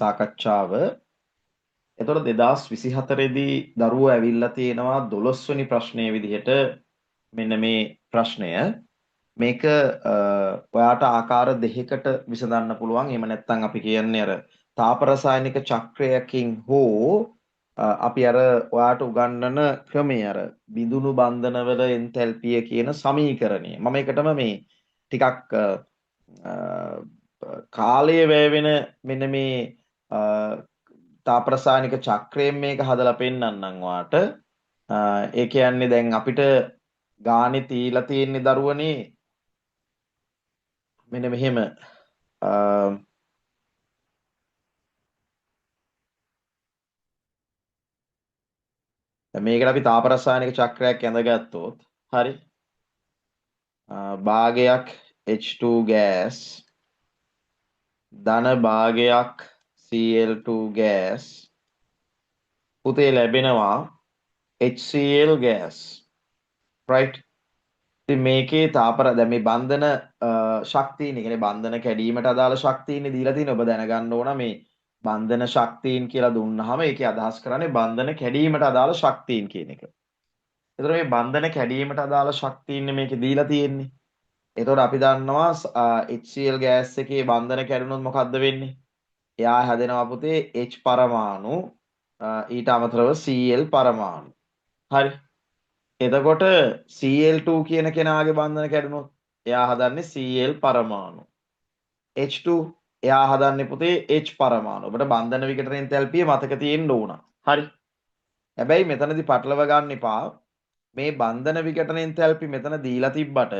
සාකච්ඡාව. එතකොට 2024 දී දරුවෝ ඇවිල්ලා තියෙනවා 12 වෙනි ප්‍රශ්නය විදිහට මෙන්න මේ ප්‍රශ්නය. මේක ඔයාට ආකාර දෙකකට විසඳන්න පුළුවන්. එහෙම නැත්නම් අපි කියන්නේ අර තාප රසායනික චක්‍රයකින් හෝ අපි අර ඔයාට උගන්වන ක්‍රමය අර බිඳුණු බන්ධනවල එන්තැල්පිය කියන සමීකරණය. මම ඒකටම මේ ටිකක් කාලය වැය වෙන මෙන්න මේ තාප රසායනික චක්‍රයෙන් මේක හදලා පෙන්නන්නම් ඔයාට. ඒ කියන්නේ දැන් අපිට ගානේ තීලා තියෙන්නේ දරුවනේ මෙන්න මෙහෙම දැන් මේකට අපි තාප රසායනික චක්‍රයක් ඇඳගත්තොත් හරි භාගයක් H2 gas ධන භාගයක් Cl2 gas පුතේ ලැබෙනවා HCl gas right. ඉතින් මේකේ තාපර දැන් මේ බන්ධන ශක්තියින්, ඒ කියන්නේ බන්ධන කැඩීමට අදාළ ශක්තියින් දීලා තියෙන. ඔබ දැනගන්න ඕන මේ බන්ධන ශක්තියින් කියලා දුන්නාම ඒකේ අදහස් කරන්නේ බන්ධන කැඩීමට අදාළ ශක්තියින් කියන එක. එතකොට මේ බන්ධන කැඩීමට අදාළ ශක්තියින් මේකේ දීලා තියෙන්නේ. එතකොට අපි දන්නවා HCl gas එකේ බන්ධන කැඩුනොත් මොකද්ද වෙන්නේ? එයා හැදෙනවා පුතේ H පරමාණු ඊට අමතරව Cl පරමාණු. හරි. එතකොට Cl2 කියන කෙනාගේ බන්ධන කැඩුනොත් එයා හදන්නේ Cl පරමාණු. H2 එයා හදන්නේ පුතේ H පරමාණු. ඔබට බන්ධන විඝටන එන්තැල්පිය මතක තියෙන්න ඕන. හරි. හැබැයි මෙතනදී පටලව ගන්න එපා. මේ බන්ධන විඝටන එන්තැල්පි මෙතන දීලා තිබ්බට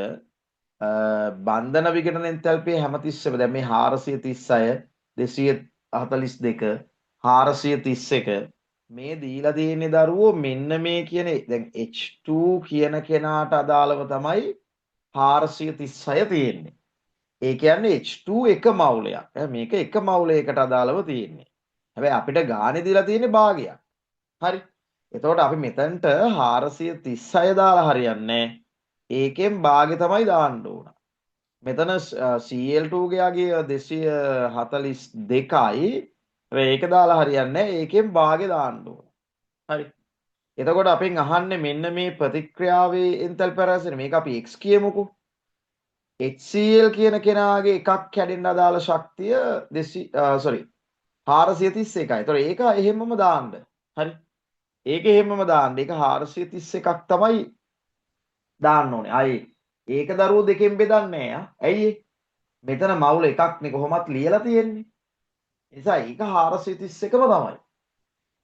බන්ධන විඝටන එන්තැල්පිය හැමතිස්සෙම දැන් මේ 436 242 431 මේ දීලා තියෙන්නේ දරුවෝ මෙන්න මේ කියන දැන් H2 කියන කෙනාට අදාළව තමයි 436 තියෙන්නේ. ඒ කියන්නේ H2 එක මවුලයක්. මේක එක මවුලයකට අදාළව තියෙන්නේ. හැබැයි අපිට ගානේ දීලා තියෙන්නේ භාගයක්. හරි. එතකොට අපි මෙතනට 436 දාලා හරියන්නේ නෑ. ඒකෙන් භාගය තමයි දාන්න ඕන. මෙතන Cl2 ගේ අගය 242යි. හැබැයි ඒක දාලා හරියන්නේ නෑ. ඒකෙන් භාගය දාන්න ඕන. හරි. එතකොට අපෙන් අහන්නේ මෙන්න මේ ප්‍රතික්‍රියාවේ එන්තල්පි පරාසය. මේක අපි x කියමුකෝ. HCl කියන කෙනාගේ එකක් කැඩෙන්න අදාළ ශක්තිය 431යි. එතකොට ඒක එහෙමම දාන්න. හරි. ඒක එහෙමම දාන්න. ඒක 431ක් තමයි දාන්න ඕනේ. ආයේ ඒක දරුවෝ දෙකෙන් බෙදන්නේ නෑ. ඇයි ඒ? මෙතන මවුල එකක් නේ කොහොමත් ලියලා තියෙන්නේ. ඒ නිසා ඒක 431ම තමයි.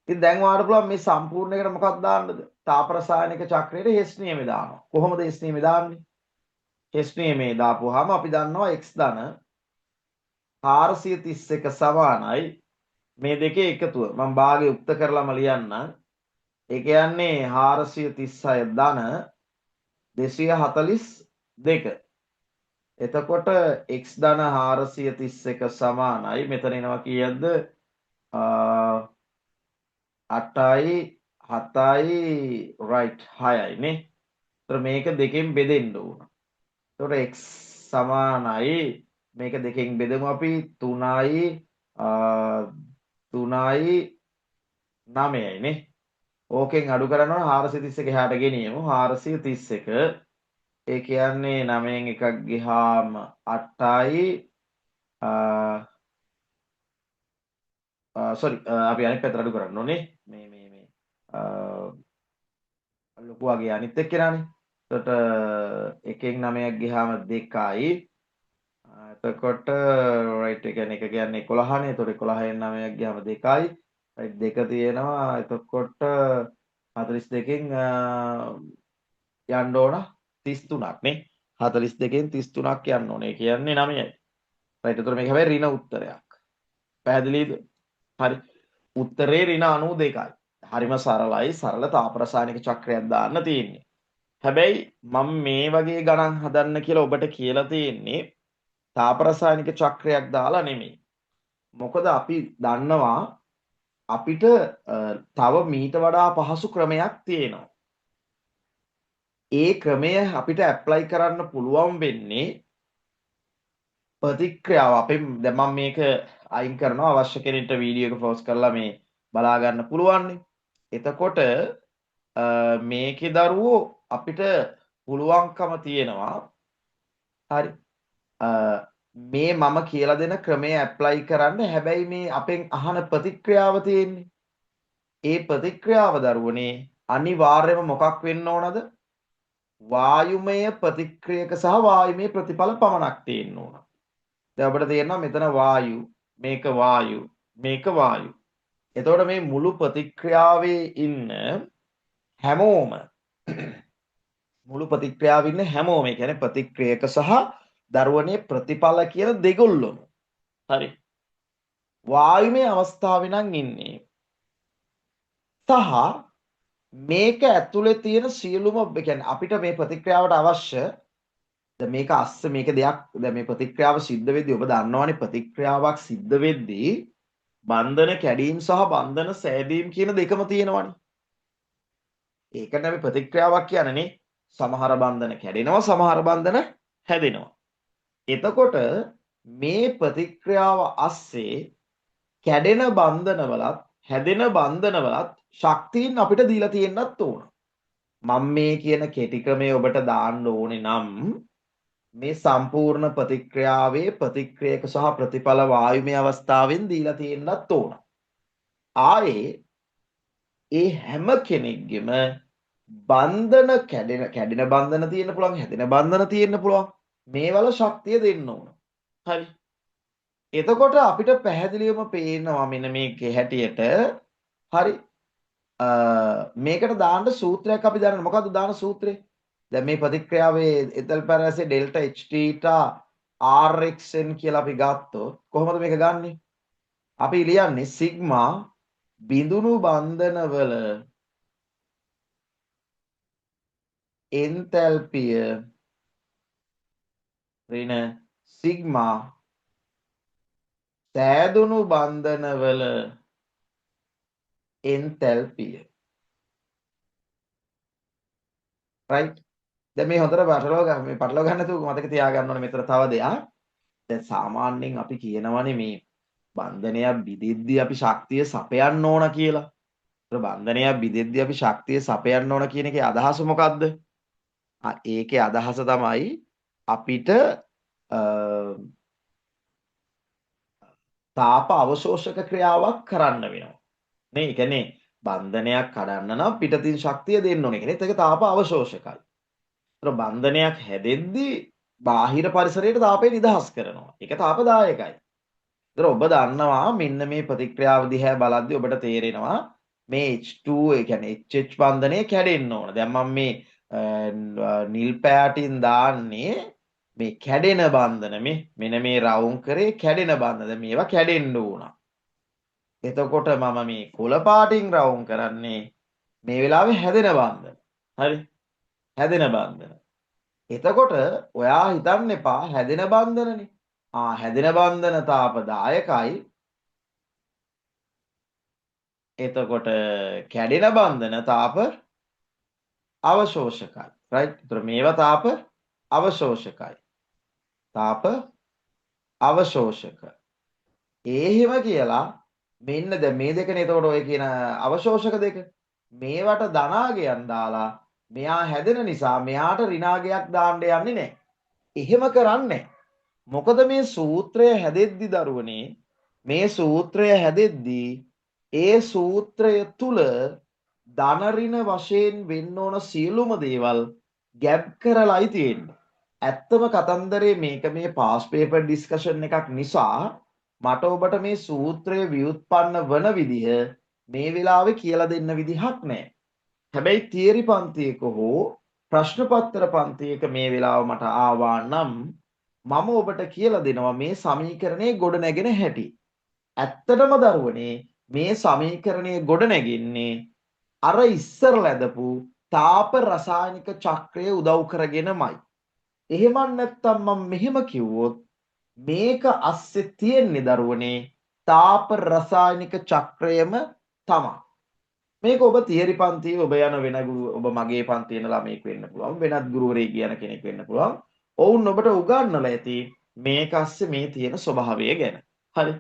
ඉතින් දැන් ඔයාලට පුළුවන් මේ සම්පූර්ණ එකට මොකක්ද දාන්නද? තාප රසායනික චක්‍රයට හෙස් නියමය දානවා. කොහොමද හෙස් නියමය දාන්නේ? හෙස් නියමය දාපුවාම අපි දන්නවා x ධන 431 සමානයි මේ දෙකේ එකතුව. මම භාගය උක්ත කරලාම ලියන්නම්. ඒ කියන්නේ 436 ධන 242. එතකොට x ධන 431 සමානයි මෙතන එනවා කීයක්ද? 8යි 7යි රයිට් 6යි නේ. එතකොට මේක දෙකෙන් බෙදෙන්න ඕන. එතකොට x සමානයි මේක දෙකෙන් බෙදමු අපි 3යි 3යි 9යි නේ. ඕකෙන් අඩු කරන්න ඕන 431 එහාට ගෙනියමු. 431 ඒ කියන්නේ 9න් එකක් ගියාම 8යි සෝරි අපි අනිත් පැත්තට අඩු කරන්න ඕනේ. මේ මේ මේ ලොකු වගේ අනිත් එක්කෙනානේ. එතකොට එකෙන් 9ක් ගියාම 2යි. එතකොට රයිට් ඒ කියන්නේ එක කියන්නේ 11 නේ. එතකොට 11න් 9ක් ගියාම 2යි. රයිට් දෙක තියෙනවා. එතකොට 42න් යන්න ඕන 33ක් නේ. 42න් 33ක් යන්න ඕනේ. ඒ කියන්නේ 9යි. රයිට් එතකොට මේක හැබැයි ඍණ උත්තරයක්. පැහැදිලිද? හරි. උත්තරේ ඍණ 92යි. හරිම සරලයි. සරල තාප රසායනික චක්‍රයක් දාන්න තියෙන්නේ. හැබැයි මම මේ වගේ ගණන් හදන්න කියලා ඔබට කියලා තියෙන්නේ තාප රසායනික චක්‍රයක් දාලා නෙමෙයි. මොකද අපි දන්නවා අපිට තව මීට වඩා පහසු ක්‍රමයක් තියෙනවා. ඒ ක්‍රමය අපිට ඇප්ලයි කරන්න පුළුවන් වෙන්නේ ප්‍රතික්‍රියාව. අපෙන් දැන් මම මේක අයින් කරනවා. අවශ්‍ය කෙනෙක්ට වීඩියෝ එක පෝස්ට් කරලා මේ බලා ගන්න පුළුවන්. එතකොට මේකේ දරුවෝ අපිට පුළුවන්කම තියෙනවා. හරි. මේ මම කියලා දෙන ක්‍රමය ඇප්ලයි කරන්න. හැබැයි මේ අපෙන් අහන ප්‍රතික්‍රියාව තියෙන්නේ. ඒ ප්‍රතික්‍රියාව දරුවනේ අනිවාර්යයෙන්ම මොකක් වෙන්න ඕනද? වායුමය ප්‍රතික්‍රියක සහ වායුමය ප්‍රතිඵල පමණක් තියෙන්න ඕන. දැන් ඔබට තේරෙනවා මෙතන වායු, මේක වායු, මේක වායු. එතකොට මේ මුළු ප්‍රතික්‍රියාවේ ඉන්න හැමෝම මුළු ප්‍රතික්‍රියාවේ ඉන්න හැමෝම, ඒ කියන්නේ ප්‍රතික්‍රියක සහ දරුවනේ ප්‍රතිඵල කියන දෙගොල්ලොම හරි වායුමය අවස්ථාවේ නම් ඉන්නේ. සහ මේක ඇතුලේ තියෙන සියලුම, ඒ කියන්නේ අපිට මේ ප්‍රතික්‍රියාවට අවශ්‍ය දැන් මේක අස්ස මේක දෙයක්, දැන් මේ ප්‍රතික්‍රියාව සිද්ධ වෙද්දී ඔබ දන්නවනේ ප්‍රතික්‍රියාවක් සිද්ධ වෙද්දී බන්ධන කැඩීම් සහ බන්ධන සෑදීම් කියන දෙකම තියෙනවනේ. ඒකට අපි ප්‍රතික්‍රියාවක් කියන්නේ නේ. සමහර බන්ධන කැඩෙනවා, සමහර බන්ධන හැදෙනවා. එතකොට මේ ප්‍රතික්‍රියාව අස්සේ කැඩෙන බන්ධනවලත් හැදෙන බන්ධනවලත් ශක්තියින් අපිට දීලා තියෙන්නත් ඕන. මම මේ කියන කෙටි ක්‍රමය ඔබට දාන්න ඕනේ නම් මේ සම්පූර්ණ ප්‍රතික්‍රියාවේ ප්‍රතික්‍රියක සහ ප්‍රතිඵල වායුමය අවස්ථාවෙන් දීලා තියෙන්නත් ඕන. ආයේ ඒ හැම කෙනෙක්ගෙම බන්ධන කැඩෙන බන්ධන තියෙන්න පුළුවන්, හැදෙන බන්ධන තියෙන්න පුළුවන්. මේවල ශක්තිය දෙන්න ඕන. හරි. එතකොට අපිට පැහැදිලිවම පේනවා මෙන්න මේකේ හැටියට. හරි. මේකට දාන්න සූත්‍රයක් අපි දන්නවා. මොකද්ද දාන සූත්‍රය? දැන් මේ ප්‍රතික්‍රියාවේ එතල්පි රසයේ ඩෙල්ටා H theta RXN කියලා අපි ගත්තොත් කොහොමද මේක ගන්නෙ? අපි ලියන්නේ සිග්මා බිඳුණු බන්ධනවල එන්තැල්පිය ඍණ සිග්මා සෑදුණු බන්ධනවල එන්තැල්පිය. රයිට්. දැන් මේ හොඳට පටලවා ගන්න, මේ පටලවා ගන්න නැතුව මතක තියාගන්න ඕනේ මෙතන තව දෙයක්. දැන් සාමාන්‍යයෙන් අපි කියනවනේ මේ බන්ධනයක් බිඳෙද්දී අපි ශක්තිය සපයන්න ඕන කියලා. ඒතර බන්ධනයක් බිඳෙද්දී අපි ශක්තිය සපයන්න ඕන කියන එකේ අදහස මොකද්ද? ඒකේ අදහස තමයි අපිට තාප අවශෝෂක ක්‍රියාවක් කරන්න වෙනවා. නේ? ඒ කියන්නේ බන්ධනයක් කඩන්න නම් පිටතින් ශක්තිය දෙන්න ඕනේ. ඒ කියන්නේ ඒක තාප අවශෝෂකයි. ඒතර බන්ධනයක් හැදෙද්දී බාහිර පරිසරයට තාපය නිදහස් කරනවා. ඒක තාපදායකයි. ඒතර ඔබ දන්නවා මෙන්න මේ ප්‍රතික්‍රියාව දිහා බලද්දී ඔබට තේරෙනවා මේ H2 ඒ කියන්නේ HH බන්ධනය කැඩෙන්න ඕන. දැන් මම මේ නිල් පෑටින් දාන්නේ මේ කැඩෙන බන්ධන, මේ මෙන්න මේ රවුම් කරේ කැඩෙන බන්ධන. දැන් මේවා කැඩෙන්න ඕන. එතකොට මම මේ කොළ පාටින් රවුම් කරන්නේ මේ වෙලාවේ හැදෙන බන්ධන. හරි. හැදෙන බන්ධන. එතකොට ඔයා හිතන්න එපා හැදෙන බන්ධනනේ. හැදෙන බන්ධන තාපදායකයි. එතකොට කැඩෙන බන්ධන තාප අවශෝෂකයි. රයිට්. ඒතර මේවා තාප අවශෝෂකයි. තාප අවශෝෂක. ඒ එහෙම කියලා මෙන්න දැන් මේ දෙකනේ එතකොට ඔය කියන අවශෝෂක දෙක. මේවට ධනාගයන් දාලා මෙයා හැදෙන නිසා මෙයාට ඍණාගයක් දාන්න යන්නේ නැහැ. එහෙම කරන්නේ මොකද මේ සූත්‍රය හැදෙද්දි දරුවනේ, මේ සූත්‍රය හැදෙද්දි ඒ සූත්‍රය තුල ධන ඍණ වශයෙන් වෙන්න ඕන සියලුම දේවල් ගැබ් කරලායි තියෙන්නේ. ඇත්තම කතන්දරේ මේක මේ පාස් පේපර් ඩිස්කෂන් එකක් නිසා මට ඔබට මේ සූත්‍රය ව්‍යුත්පන්න වන විදිහ මේ වෙලාවේ කියලා දෙන්න විදිහක් නෑ. හැබැයි තියරි පන්තියක හෝ ප්‍රශ්න පත්‍ර පන්තියක මේ වෙලාව මට ආවා නම් මම ඔබට කියලා දෙනවා මේ සමීකරණය ගොඩ නැගෙන හැටි. ඇත්තටම දරුවනේ මේ සමීකරණය ගොඩ නැගෙන්නේ අර ඉස්සර ලැබපු තාප රසායනික චක්‍රය උදව් කරගෙනමයි. එහෙම නැත්තම් මම මෙහෙම කිව්වොත් මේක අස්සේ තියෙන්නේ දරුවනේ තාප රසායනික චක්‍රයම තමයි. මේක ඔබ තියරි පන්තියේ ඔබ යන වෙන ගුරු, ඔබ මගේ පන්තියේ යන ළමයෙක් වෙන්න පුළුවන්, වෙනත් ගුරුවරයෙක් යන කෙනෙක් වෙන්න පුළුවන්. ඔවුන් ඔබට උගන්වලා ඇති මේක අස්සේ මේ තියෙන ස්වභාවය ගැන. හරි.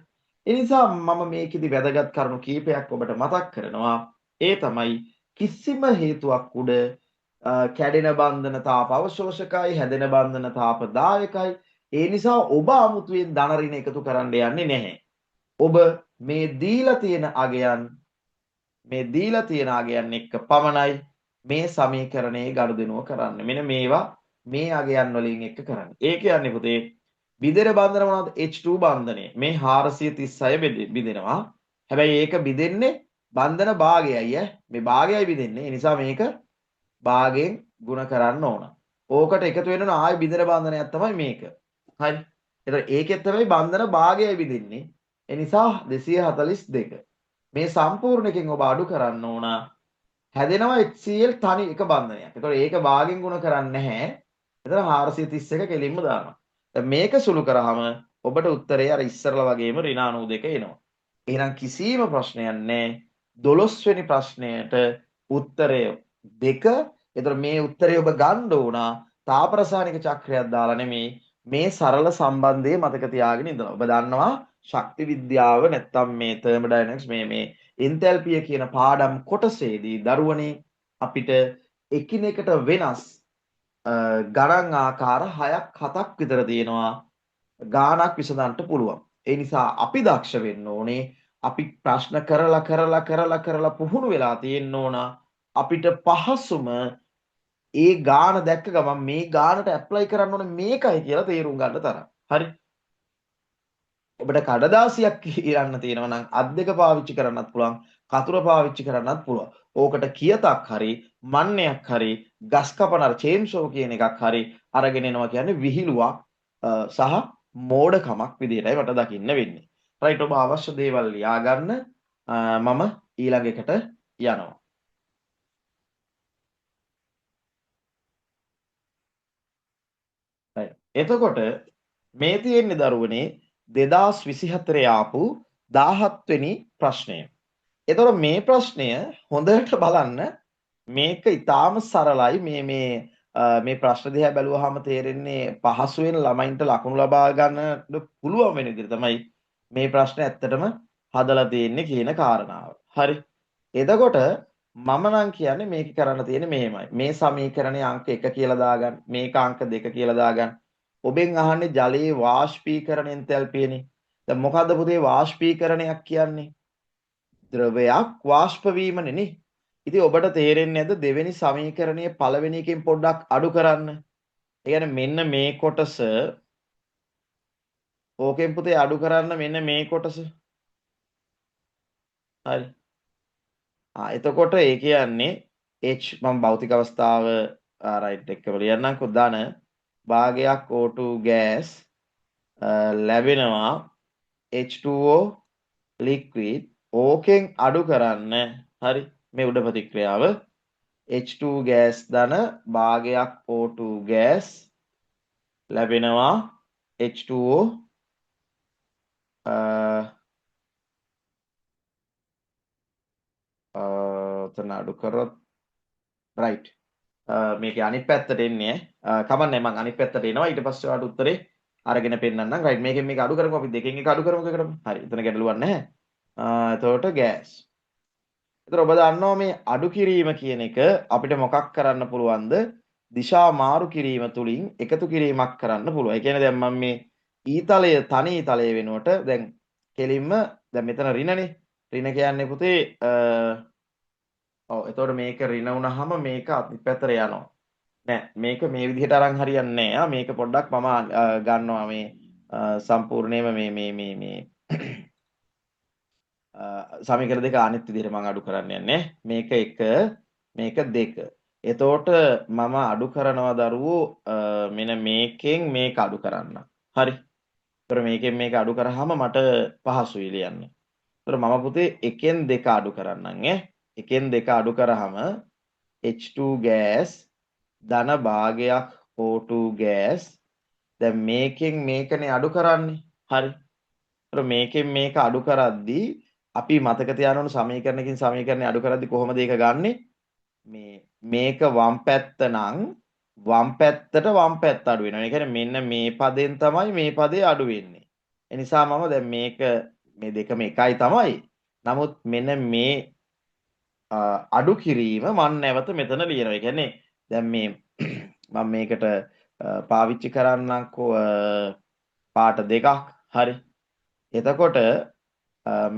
ඒ නිසා මම මේකෙදි වැදගත් කරුණු කීපයක් ඔබට මතක් කරනවා. ඒ තමයි කිසිම හේතුවක් උඩ කැඩෙන බන්ධන තාප අවශෝෂකයි, හැදෙන බන්ධන තාපදායකයි. ඒ නිසා ඔබ අමුතුවෙන් ධන ඍණ එකතු කරන්න යන්නේ නැහැ. ඔබ මේ දීලා තියෙන අගයන්, මේ දීලා තියෙන අගයන් එක්ක පමණයි මේ සමීකරණයේ ගනුදෙනුව කරන්නේ. මෙන්න මේවා මේ අගයන් වලින් එක්ක කරන්නේ. ඒ කියන්නේ පුතේ බිඳෙන බන්ධන මොනවද? H2 බන්ධනය. මේ 436 බිඳෙනවා. හැබැයි ඒක බිඳෙන්නේ බන්ධන භාගයයි ඈ. මේ භාගයයි බිඳෙන්නේ. ඒ නිසා මේක භාගයෙන් ගුණ කරන්න ඕන. ඕකට එකතු වෙන ආයෙ බිඳෙන බන්ධනයක් තමයි මේක. හරි. එතකොට ඒකෙත් තමයි බන්ධන භාගයයි බිඳෙන්නේ. ඒ නිසා 242. මේ සම්පූර්ණ එකෙන් ඔබ අඩු කරන්න ඕන. හැදෙනවා HCl තනි එක බන්ධනයක්. එතකොට ඒක භාගයෙන් ගුණ කරන්නේ නැහැ. එතන 431 කෙලින්ම දානවා. දැන් මේක සුළු කරාම ඔබට උත්තරේ අර ඉස්සරලා වගේම ඍණ 92 එනවා. එහෙනම් කිසිම ප්‍රශ්නයක් නැහැ. 12 වෙනි ප්‍රශ්නයට උත්තරය 2. එතකොට මේ උත්තරේ ඔබ ගන්න ඕන තාප රසායනික චක්‍රයක් දාලා නෙමෙයි, මේ සරල සම්බන්ධය මතක තියාගෙන ඉඳලා. ඔබ දන්නවා ශක්ති විද්‍යාව නැත්තම් මේ තර්මොඩයිනමික්ස් මේ එන්තැල්පිය කියන පාඩම් කොටසේදී දරුවනේ අපිට එකිනෙකට වෙනස් ගණන් ආකාර 6ක් 7ක් විතර තියෙනවා ගාණක් විසඳන්න පුළුවන්. ඒ නිසා අපි දක්ෂ වෙන්න ඕනේ. අපි ප්‍රශ්න කරලා කරලා කරලා කරලා පුහුණු වෙලා තියෙන්න ඕන. අපිට පහසුම ඒ ගාණ දැක්ක ගමන් මේ ගාණට ඇප්ලයි කරන්න ඕනේ මේකයි කියලා තේරුම් ගන්න තරම්. හරි. ඔබට කඩදාසියක් ඉරන්න තියෙනවා නම් අත් දෙක පාවිච්චි කරන්නත් පුළුවන්, කතුර පාවිච්චි කරන්නත් පුළුවන්. ඕකට කියතක් හරි, මන්නයක් හරි, ගස් කපන අර චේන්සෝ කියන එකක් හරි අරගෙන එනවා කියන්නේ විහිළුවක් සහ මෝඩකමක් විදියටයි මට දකින්න වෙන්නේ. රයිට්, ඔබ අවශ්‍ය දේවල් ලියා ගන්න. මම ඊළඟ එකට යනවා. රයිට්. එතකොට මේ තියෙන්නේ දරුවනේ 2024 ආපු 17 වෙනි ප්‍රශ්නය. එතකොට මේ ප්‍රශ්නය හොඳට බලන්න. මේක ඉතාම සරලයි. මේ ප්‍රශ්න දිහා බැලුවහම තේරෙන්නේ පහසුවෙන් ළමයින්ට ලකුණු ලබා ගන්න පුළුවන් වෙන විදිහට තමයි මේ ප්‍රශ්න ඇත්තටම හදලා තියෙන්නේ කියන කාරණාව. හරි. එතකොට මම නම් කියන්නේ මේක කරන්න තියෙන්නේ මෙහෙමයි. මේ සමීකරණේ අංක 1 කියලා දාගන්න, මේක අංක 2 කියලා දාගන්න. ඔබෙන් අහන්නේ ජලයේ වාෂ්පීකරණ එන්තැල්පියනේ. දැන් මොකද්ද පුතේ වාෂ්පීකරණයක් කියන්නේ? ද්‍රවයක් වාෂ්ප වීමනේ නේ. ඉතින් ඔබට තේරෙන්නේ නැද්ද දෙවෙනි සමීකරණයේ පළවෙනි එකෙන් පොඩ්ඩක් අඩු කරන්න? ඒ කියන්නේ මෙන්න මේ කොටස ඕකෙන් පුතේ අඩු කරන්න මෙන්න මේ කොටස. හරි. එතකොට ඒ කියන්නේ H මම භෞතික අවස්ථාව, රයිට් එක්කම ලියන්නම්කෝ. ධන භාගයක් O2 gas ලැබෙනවා H2O liquid ඕකෙන් අඩු කරන්න. හරි. මේ උඩ ප්‍රතික්‍රියාව H2 gas ධන භාගයක් O2 gas ලැබෙනවා H2O ඔතන අඩු කරොත් රයිට්. මේකේ අනිත් පැත්තට එන්නේ ඈ. කමන්නේ මං අනිත් පැත්තට එනවා. ඊට පස්සේ ඔයාලට උත්තරේ අරගෙන පෙන්නන්නම්. රයිට්. මේකෙන් මේක අඩු කරමු. අපි දෙකෙන් එක අඩු කරමු එකටම. හරි. එතන ගැටලුවක් නැහැ. එතකොට ගෑස්. එතකොට ඔබ දන්නවා මේ අඩු කිරීම කියන එක අපිට මොකක් කරන්න පුළුවන්ද? දිශා මාරු කිරීම තුලින් එකතු කිරීමක් කරන්න පුළුවන්. ඒ කියන්නේ දැන් මම මේ ඊතලය තනි ඊතලය වෙනුවට දැන් කෙලින්ම දැන් මෙතන ඍණනේ. ඍණ කියන්නේ පුතේ ඔව් එතකොට මේක ඍණ වුණාම මේක අනිත් පැත්තට යනවා. නෑ මේක මේ විදිහට අරන් හරියන්නේ නෑ. මේක පොඩ්ඩක් මම ගන්නවා මේ සම්පූර්ණයෙන්ම මේ සමීකරණ දෙක අනිත් විදිහට මම අඩු කරන්න යන්නේ. මේක 1 මේක 2. එතකොට මම අඩු කරනවා දරුවෝ මෙන්න මේකෙන් මේක අඩු කරන්න. හරි. එතකොට මේකෙන් මේක අඩු කරාම මට පහසුයි ලියන්න. එතකොට මම පුතේ එකෙන් දෙක අඩු කරන්නම් ඈ. එකෙන් දෙක අඩු කරාම H2 gas ධන භාගයක් O2 gas. දැන් මේකෙන් මේකනේ අඩු කරන්නේ. හරි. එතකොට මේකෙන් මේක අඩු කරද්දී අපි මතක තියාගන්න ඕන සමීකරණකින් සමීකරණය අඩු කරද්දී කොහොමද ඒක ගන්නෙ? මේක වම් පැත්ත නම් වම් පැත්තට වම් පැත්ත අඩු වෙනවා. ඒ කියන්නේ මෙන්න මේ පදෙන් තමයි මේ පදේ අඩු වෙන්නේ. ඒ නිසා මම දැන් මේක මේ දෙකම එකයි තමයි. නමුත් මෙන්න මේ අඩු කිරීම මං නැවත මෙතන ලියනවා. ඒ කියන්නේ දැන් මේ මම මේකට පාවිච්චි කරන්නම්කෝ පාට දෙකක්. හරි. එතකොට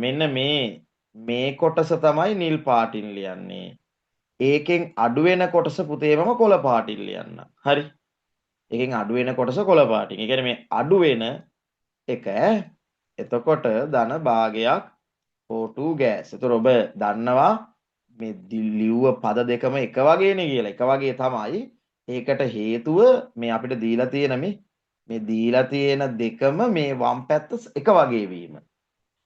මෙන්න මේ මේ කොටස තමයි නිල් පාටින් ලියන්නේ. ඒකෙන් අඩු වෙන කොටස පුතේ මම කොළ පාටින් ලියන්නම්. හරි. ඒකෙන් අඩු වෙන කොටස කොළ පාටින්. ඒ කියන්නේ මේ අඩු වෙන එක ඈ. එතකොට ධන භාගයක් O2 gas. එතකොට ඔබ දන්නවා මේ ලිව්ව පද දෙකම එක වගේනේ කියලා. එක වගේ තමයි. ඒකට හේතුව මේ අපිට දීලා තියෙන මේ දීලා තියෙන දෙකම මේ වම් පැත්ත එක වගේ වීම.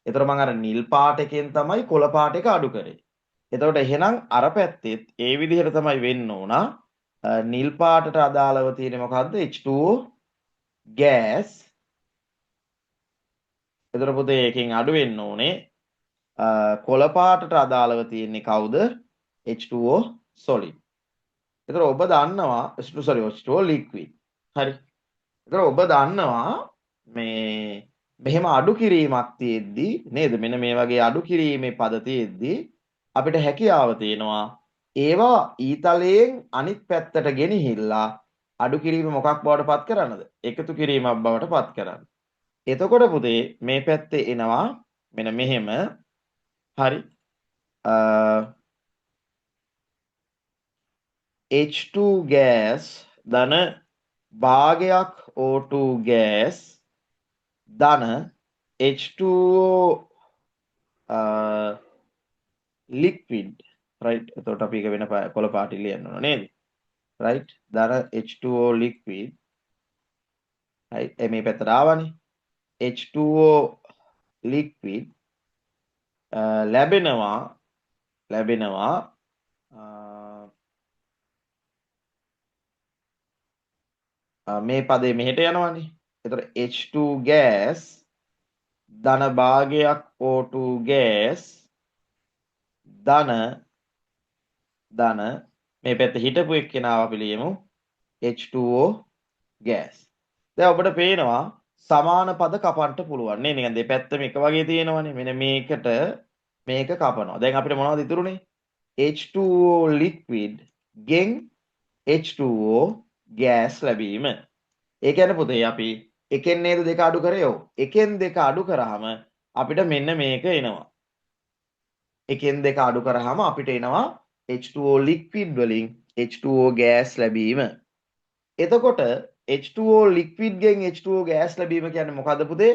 එතකොට මං අර නිල් පාට එකෙන් තමයි කොළ පාට එක අඩු කරේ. එතකොට එහෙනම් අර පැත්තෙත් ඒ විදිහට තමයි වෙන්න ඕන. නිල් පාටට අදාළව තියෙන්නේ මොකද්ද? H2O gas. එතකොට පුතේ ඒකෙන් අඩු වෙන්න ඕනේ. කොළ පාටට අදාළව තියෙන්නේ කවුද? H2O solid. එතකොට ඔබ දන්නවා H2 sorry H2O liquid. හරි. එතකොට ඔබ දන්නවා මේ මෙහෙම අඩු කිරීමක් තියෙද්දි නේද? මෙන්න මේ වගේ අඩු කිරීමේ පද තියෙද්දි අපිට හැකියාව තියෙනවා ඒවා ඊතලයෙන් අනිත් පැත්තට ගෙනහිල්ලා අඩු කිරීම මොකක් බවට පත් කරන්නද? එකතු කිරීමක් බවට පත් කරන්න. එතකොට පුතේ මේ පැත්තේ එනවා මෙන්න මෙහෙම. හරි. H2 gas ධන භාගයක් O2 gas ධන H2O liquid, right? එතකොට අපි ඒක වෙන කොළ පාටින් ලියන්න ඕන නේද? Right? ධන H2O liquid, right? මේ පැත්තට ආවනේ. H2O liquid ලැබෙනවා ලැබෙනවා මේ පදේ මෙහෙට යනවනේ. එතකොට H2 gas ධන භාගයක් O2 gas ධන ධන මේ පැත්තේ හිටපු එක්කෙනාව අපි ලියමු H2O gas. දැන් ඔබට පේනවා සමාන පද කපන්න පුළුවන් නේ. නිකන් දෙපැත්තම එක වගේ තියෙනවනේ. මෙන්න මේකට මේක කපනවා. දැන් අපිට මොනවද ඉතුරුනේ? H2O liquid ගෙන් H2O gas ලැබීම. ඒ කියන්නේ පුතේ අපි එකෙන් නේද දෙක අඩු කරේ? ඔව්. එකෙන් දෙක අඩු කරාම අපිට මෙන්න මේක එනවා. එකෙන් දෙක අඩු කරාම අපිට එනවා H2O liquid වලින් H2O gas ලැබීම. එතකොට H2O liquid ගෙන් H2O gas ලැබීම කියන්නේ මොකද්ද පුතේ?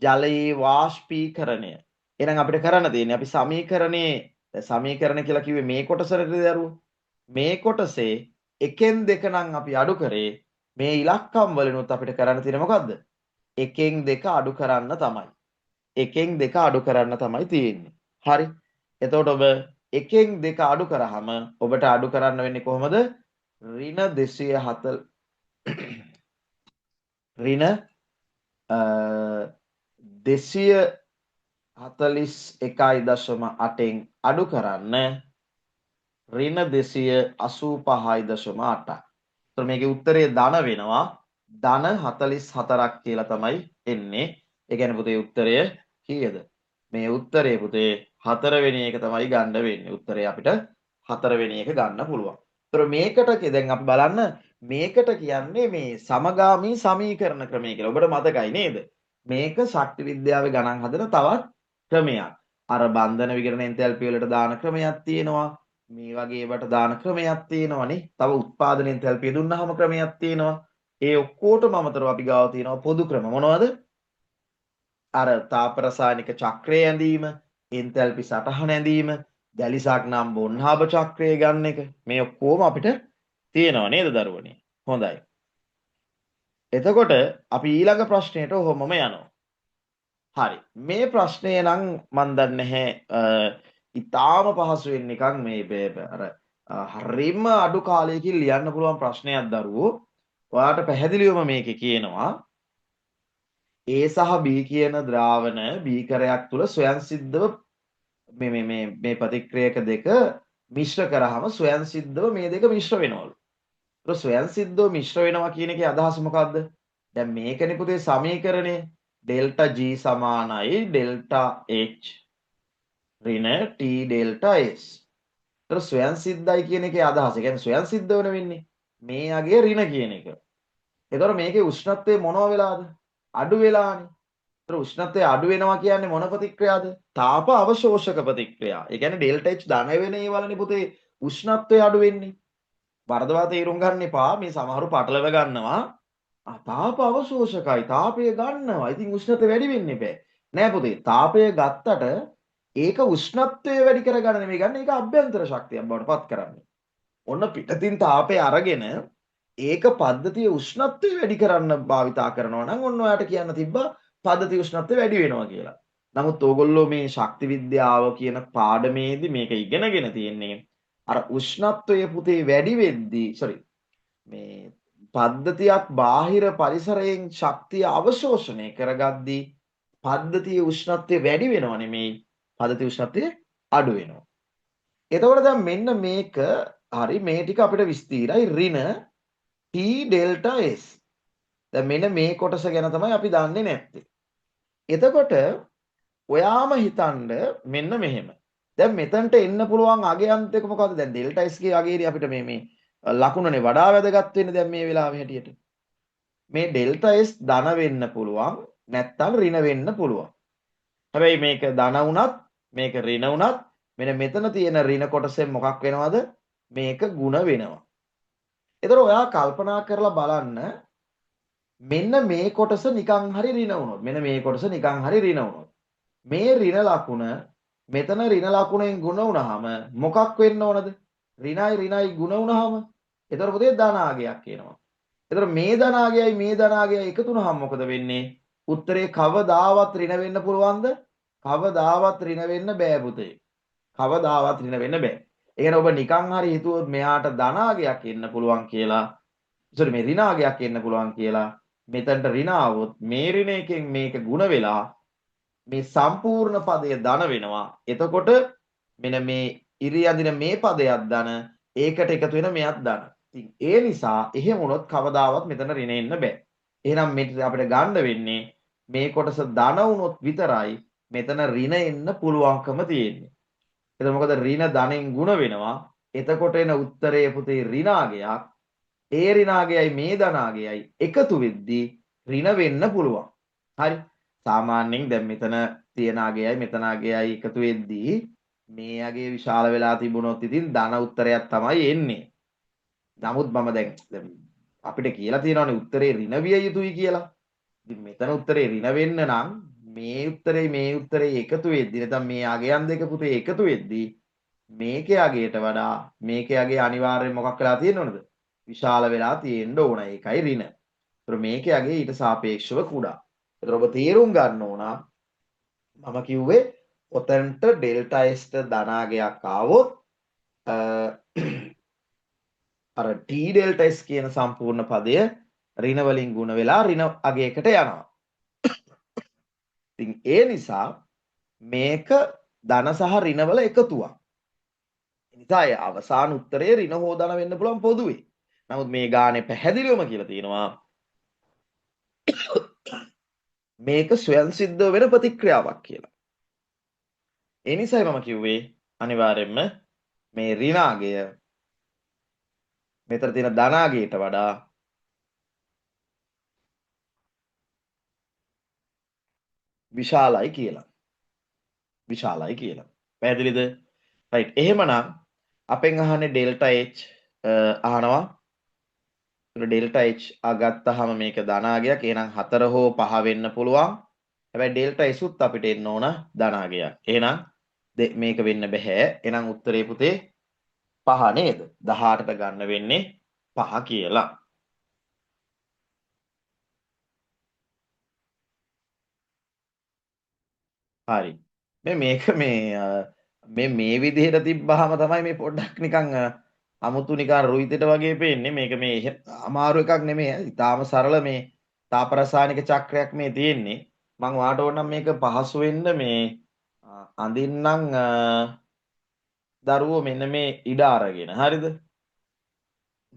ජලයේ වාෂ්පීකරණය. එහෙනම් අපිට කරන්න තියෙන්නේ අපි සමීකරණේ, දැන් සමීකරණ කියලා කිව්වේ මේ කොටසටද දරුවෝ? මේ කොටසේ එකෙන් දෙක නම් අපි අඩු කරේ මේ ඉලක්කම් වලිනුත් අපිට කරන්න තියෙන්නේ මොකද්ද? එකෙන් දෙක අඩු කරන්න තමයි. එකෙන් දෙක අඩු කරන්න තමයි තියෙන්නේ. හරි. එතකොට ඔබ එකෙන් දෙක අඩු කරාම ඔබට අඩු කරන්න වෙන්නේ කොහොමද? ඍණ දෙසිය හතල් ඍණ දෙසිය හතලිස් එකයි දශම අටෙන් අඩු කරන්න ඍණ දෙසිය අසූ පහයි දශම අටක්. එතකොට මේකේ උත්තරේ ධන වෙනවා. ධන 44ක් කියලා තමයි එන්නේ. ඒ කියන්නේ පුතේ උත්තරය කීයද? මේ උත්තරේ පුතේ හතරවෙනි එක තමයි ගන්න වෙන්නේ. උත්තරේ අපිට හතරවෙනි එක ගන්න පුළුවන්. එතකොට මේකට දැන් අපි බලන්න මේකට කියන්නේ මේ සමගාමී සමීකරණ ක්‍රමය කියලා. ඔබට මතකයි නේද? මේක ශක්ති විද්‍යාවේ ගණන් හදන තවත් ක්‍රමයක්. අර බන්ධන විගණන එන්තැල්පි වලට දාන ක්‍රමයක් තියෙනවා. මේ වගේ ඒවට දාන ක්‍රමයක් තියෙනවා නේ. තව උත්පාදන එන්තැල්පිය දුන්නාම ක්‍රමයක් තියෙනවා. ඒ ඔක්කොටම අමතරව අපි ගාව තියෙනවා පොදු ක්‍රම. මොනවද? අර තාප රසායනික චක්‍රය ඇඳීම, එන්තැල්පි සටහන ඇඳීම, දැලිසක් නම් බොන්හාබ චක්‍රය ගන්න එක. මේ ඔක්කොම අපිට තියෙනවා නේද දරුවනේ? හොඳයි. එතකොට අපි ඊළඟ ප්‍රශ්නයට ඔහොමම යනවා. හරි. මේ ප්‍රශ්නය නම් මන් දන්නේ නැහැ, ඉතාම පහසුවෙන් නිකන් මේ අර, හරිම අඩු කාලයකින් ලියන්න පුළුවන් ප්‍රශ්නයක් දරුවෝ. ඔයාට පැහැදිලිවම මේකේ කියනවා A සහ B කියන ද්‍රාවණ බීකරයක් තුල ස්වයංසිද්ධව මේ ප්‍රතික්‍රියක දෙක මිශ්‍ර කරාම ස්වයංසිද්ධව මේ දෙක මිශ්‍ර වෙනවලු. ඒක ස්වයංසිද්ධව මිශ්‍ර වෙනවා කියන එකේ අදහස මොකද්ද? දැන් මේකනේ පුතේ සමීකරණය. ඩෙල්ටා G සමානයි ඩෙල්ටා H ඍණ T delta S. ඒතර ස්වයං සිද්ධයි කියන එකේ අදහස. ඒ කියන්නේ ස්වයං සිද්ධ වෙන වෙන්නේ මේ අගය ඍණ කියන එක. ඒතර මේකේ උෂ්ණත්වය මොනවා වෙලාද? අඩු වෙලානේ. ඒතර උෂ්ණත්වය අඩු වෙනවා කියන්නේ මොන ප්‍රතික්‍රියාද? තාප අවශෝෂක ප්‍රතික්‍රියා. ඒ කියන්නේ ඩෙල්ටා H ධන වෙන ඒවලනේ පුතේ උෂ්ණත්වය අඩු වෙන්නේ. වරදවා තේරුම් ගන්න එපා. මේ සමහරු පටලව ගන්නවා. තාප අවශෝෂකයි. තාපය ගන්නවා. ඉතින් උෂ්ණත්වය වැඩි වෙන්න එපා. නෑ පුතේ. තාපය ගත්තට ඒක උෂ්ණත්වය වැඩි කරගන්න නෙමෙයි ගන්න. ඒක අභ්‍යන්තර ශක්තියක් බවට පත් කරන්නේ. ඔන්න පිටතින් තාපය අරගෙන ඒක පද්ධතිය උෂ්ණත්වය වැඩි කරන්න භාවිතා කරනවා නම් ඔන්න ඔයාට කියන්න තිබ්බා පද්ධති උෂ්ණත්වය වැඩි වෙනවා කියලා. නමුත් ඕගොල්ලෝ මේ ශක්ති විද්‍යාව කියන පාඩමේදී මේක ඉගෙනගෙන තියෙන්නේ අර උෂ්ණත්වය පුතේ වැඩි වෙද්දී සෝරි මේ පද්ධතියක් බාහිර පරිසරයෙන් ශක්තිය අවශෝෂණය කරගද්දී පද්ධතියේ උෂ්ණත්වය වැඩි වෙනව නෙමෙයි පද්ධති උෂ්ණත්වය අඩු වෙනවා. එතකොට දැන් මෙන්න මේක හරි මේ ටික අපිට විස්තීරයි ඍණ T delta S. දැන් මෙන්න මේ කොටස ගැන තමයි අපි දන්නේ නැත්තේ. එතකොට ඔයාම හිතන්න මෙන්න මෙහෙම. දැන් මෙතනට එන්න පුළුවන් අගයන්ත එක මොකද්ද? දැන් ඩෙල්ටා S ගේ අගයේදී අපිට මේ මේ ලකුණනේ වඩා වැදගත් වෙන්නේ දැන් මේ වෙලාවේ හැටියට. මේ ඩෙල්ටා S ධන වෙන්න පුළුවන් නැත්තම් ඍණ වෙන්න පුළුවන්. හැබැයි මේක ධන වුණත් මේක ඍණ වුණත් මෙන්න මෙතන තියෙන ඍණ කොටසෙන් මොකක් වෙනවද? මේක ගුණ වෙනවා. එතකොට ඔයා කල්පනා කරලා බලන්න මෙන්න මේ කොටස නිකන් හරි ඍණ වුණොත් මෙන්න මේ කොටස නිකන් හරි ඍණ වුණොත් මේ ඍණ ලකුණ මෙතන ඍණ ලකුණෙන් ගුණ වුණාම මොකක් වෙන්න ඕනද? ඍණයි ඍණයි ගුණ වුණාම එතකොට පුතේ ධනාගයක් එනවා. එතකොට මේ ධනාගයයි මේ ධනාගයයි එකතු වුණාම මොකද වෙන්නේ? උත්තරේ කවදාවත් ඍණ වෙන්න පුළුවන්ද? කවදාවත් ඍණ වෙන්න බෑ පුතේ. කවදාවත් ඍණ වෙන්න බෑ. ඒ කියන්නේ ඔබ නිකන් හරි හිතුවොත් මෙයාට ධනාගයක් එන්න පුළුවන් කියලා, සෝරි මේ ඍණාගයක් එන්න පුළුවන් කියලා, මෙතනට ඍණ ආවොත් මේ ඍණ එකෙන් මේක ගුණ වෙලා මේ සම්පූර්ණ පදය ධන වෙනවා. එතකොට මෙන්න මේ ඉරි අඳින මේ පදයක් ධන, ඒකට එකතු වෙන මෙයත් ධන. ඉතින් ඒ නිසා එහෙම වුණොත් කවදාවත් මෙතන ඍණ එන්න බෑ. එහෙනම් මෙතන අපිට ගන්න වෙන්නේ මේ කොටස ධන වුණොත් විතරයි මෙතන ඍණ එන්න පුළුවන්කම තියෙන්නේ. එතකොට මොකද ඍණ ධනෙන් ගුණ වෙනවා. එතකොට එන උත්තරයේ පුතේ ඍණාගයක්. ඒ ඍණාගයයි මේ ධනාගයයි එකතු වෙද්දී ඍණ වෙන්න පුළුවන්. හරි. සාමාන්‍යයෙන් දැන් මෙතන තියෙන අගයයි මෙතන අගයයි එකතු වෙද්දී මේ අගය විශාල වෙලා තිබුණොත් ඉතින් ධන උත්තරයක් තමයි එන්නේ. නමුත් මම දැන් අපිට කියලා තියෙනවානේ උත්තරේ ඍණ විය යුතුයි කියලා. ඉතින් මෙතන උත්තරේ ඍණ වෙන්න නම් මේ උත්තරේ මේ උත්තරේ එකතු වෙද්දී නැත්නම් මේ අගයන් දෙක පුතේ එකතු වෙද්දී මේකේ අගයට වඩා මේකේ අගය අනිවාර්යයෙන් මොකක් වෙලා තියෙන්න ඕනද? විශාල වෙලා තියෙන්න ඕන. ඒකයි ඍණ. ඒතර මේකේ අගය ඊට සාපේක්ෂව කුඩා. ඒතර ඔබ තේරුම් ගන්න ඕන මම කිව්වේ ඔතනට ඩෙල්ටා S ට ධනාගයක් ආවොත් අර T delta S කියන සම්පූර්ණ පදය ඍණ වලින් ගුණ වෙලා ඍණ අගයකට යනවා. ඉතින් ඒ නිසා මේක ධන සහ ඍණ වල එකතුවක්. ඒ නිසා ඒ අවසාන උත්තරේ ඍණ හෝ ධන වෙන්න පුළුවන් පොදුවේ. නමුත් මේ ගානේ පැහැදිලිවම කියලා තියෙනවා මේක ස්වයං සිද්ධ වෙන ප්‍රතික්‍රියාවක් කියලා. ඒ නිසායි මම කිව්වේ අනිවාර්යයෙන්ම මේ ඍණාගය මෙතන තියෙන ධනාගයට වඩා විශාලයි කියලා. විශාලයි කියලා. පැහැදිලිද? රයිට්. එහෙමනම් අපෙන් අහන්නේ ඩෙල්ටා H අහනවා. ඒතර ඩෙල්ටා H ගත්තාම මේක ධනාගයක්. එහෙනම් 4 හෝ 5 වෙන්න පුළුවන්. හැබැයි ඩෙල්ටා S උත් අපිට එන්න ඕන ධනාගයක්. එහෙනම් මේක වෙන්න බෑ. එහෙනම් උත්තරේ පුතේ 5 නේද? 18ට ගන්න වෙන්නේ 5 කියලා. හරි. මේ මේක මේ මේ විදිහට තිබ්බහම තමයි මේ පොඩ්ඩක් නිකන් අමුතු නිකන් රුයිතෙට වගේ පේන්නේ. මේක මේ අමාරු එකක් නෙමෙයි. ඉතාම සරල මේ තාප රසායනික චක්‍රයක් මේ තියෙන්නේ. මං ඔයාට ඕන නම් මේක පහසු වෙන්න මේ අඳින්නම් දරුවෝ මෙන්න මේ ඉඩ අරගෙන. හරිද?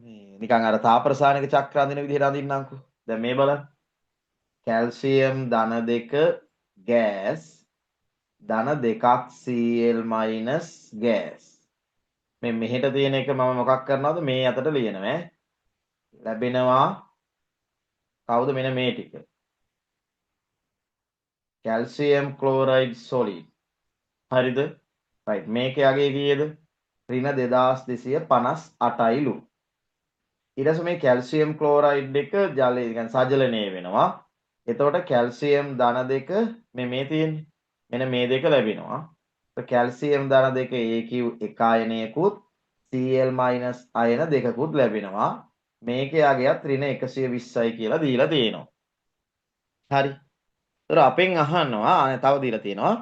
මේ නිකන් අර තාප රසායනික චක්‍ර අඳින විදිහට අඳින්නම්කෝ. දැන් මේ බලන්න. කැල්සියම් ධන 2 ගෑස් ධන 2ක් Cl minus gas. මේ මෙහෙට තියෙන එක මම මොකක් කරනවද මේ අතට ලියනවා ඈ. ලැබෙනවා කවුද මෙන්න මේ ටික. Calcium chloride solid. හරිද? රයිට්. මේකේ අගය කීයද? ඍණ 2258යිලු. ඊට පස්සේ මේ කැල්සියම් ක්ලෝරයිඩ් එක ජලය කියන්නේ සජලනය වෙනවා. එතකොට කැල්සියම් ධන 2 මේ මේ තියෙන්නේ. මෙන්න මේ දෙක ලැබෙනවා. කැල්සියම් ධන 2 AQ එක අයනයකුත් Cl minus අයන දෙකකුත් ලැබෙනවා. මේකේ අගයත් ඍණ 120යි කියලා දීලා තියෙනවා. හරි. ඒතර අපෙන් අහනවා තව දීලා තියෙනවා.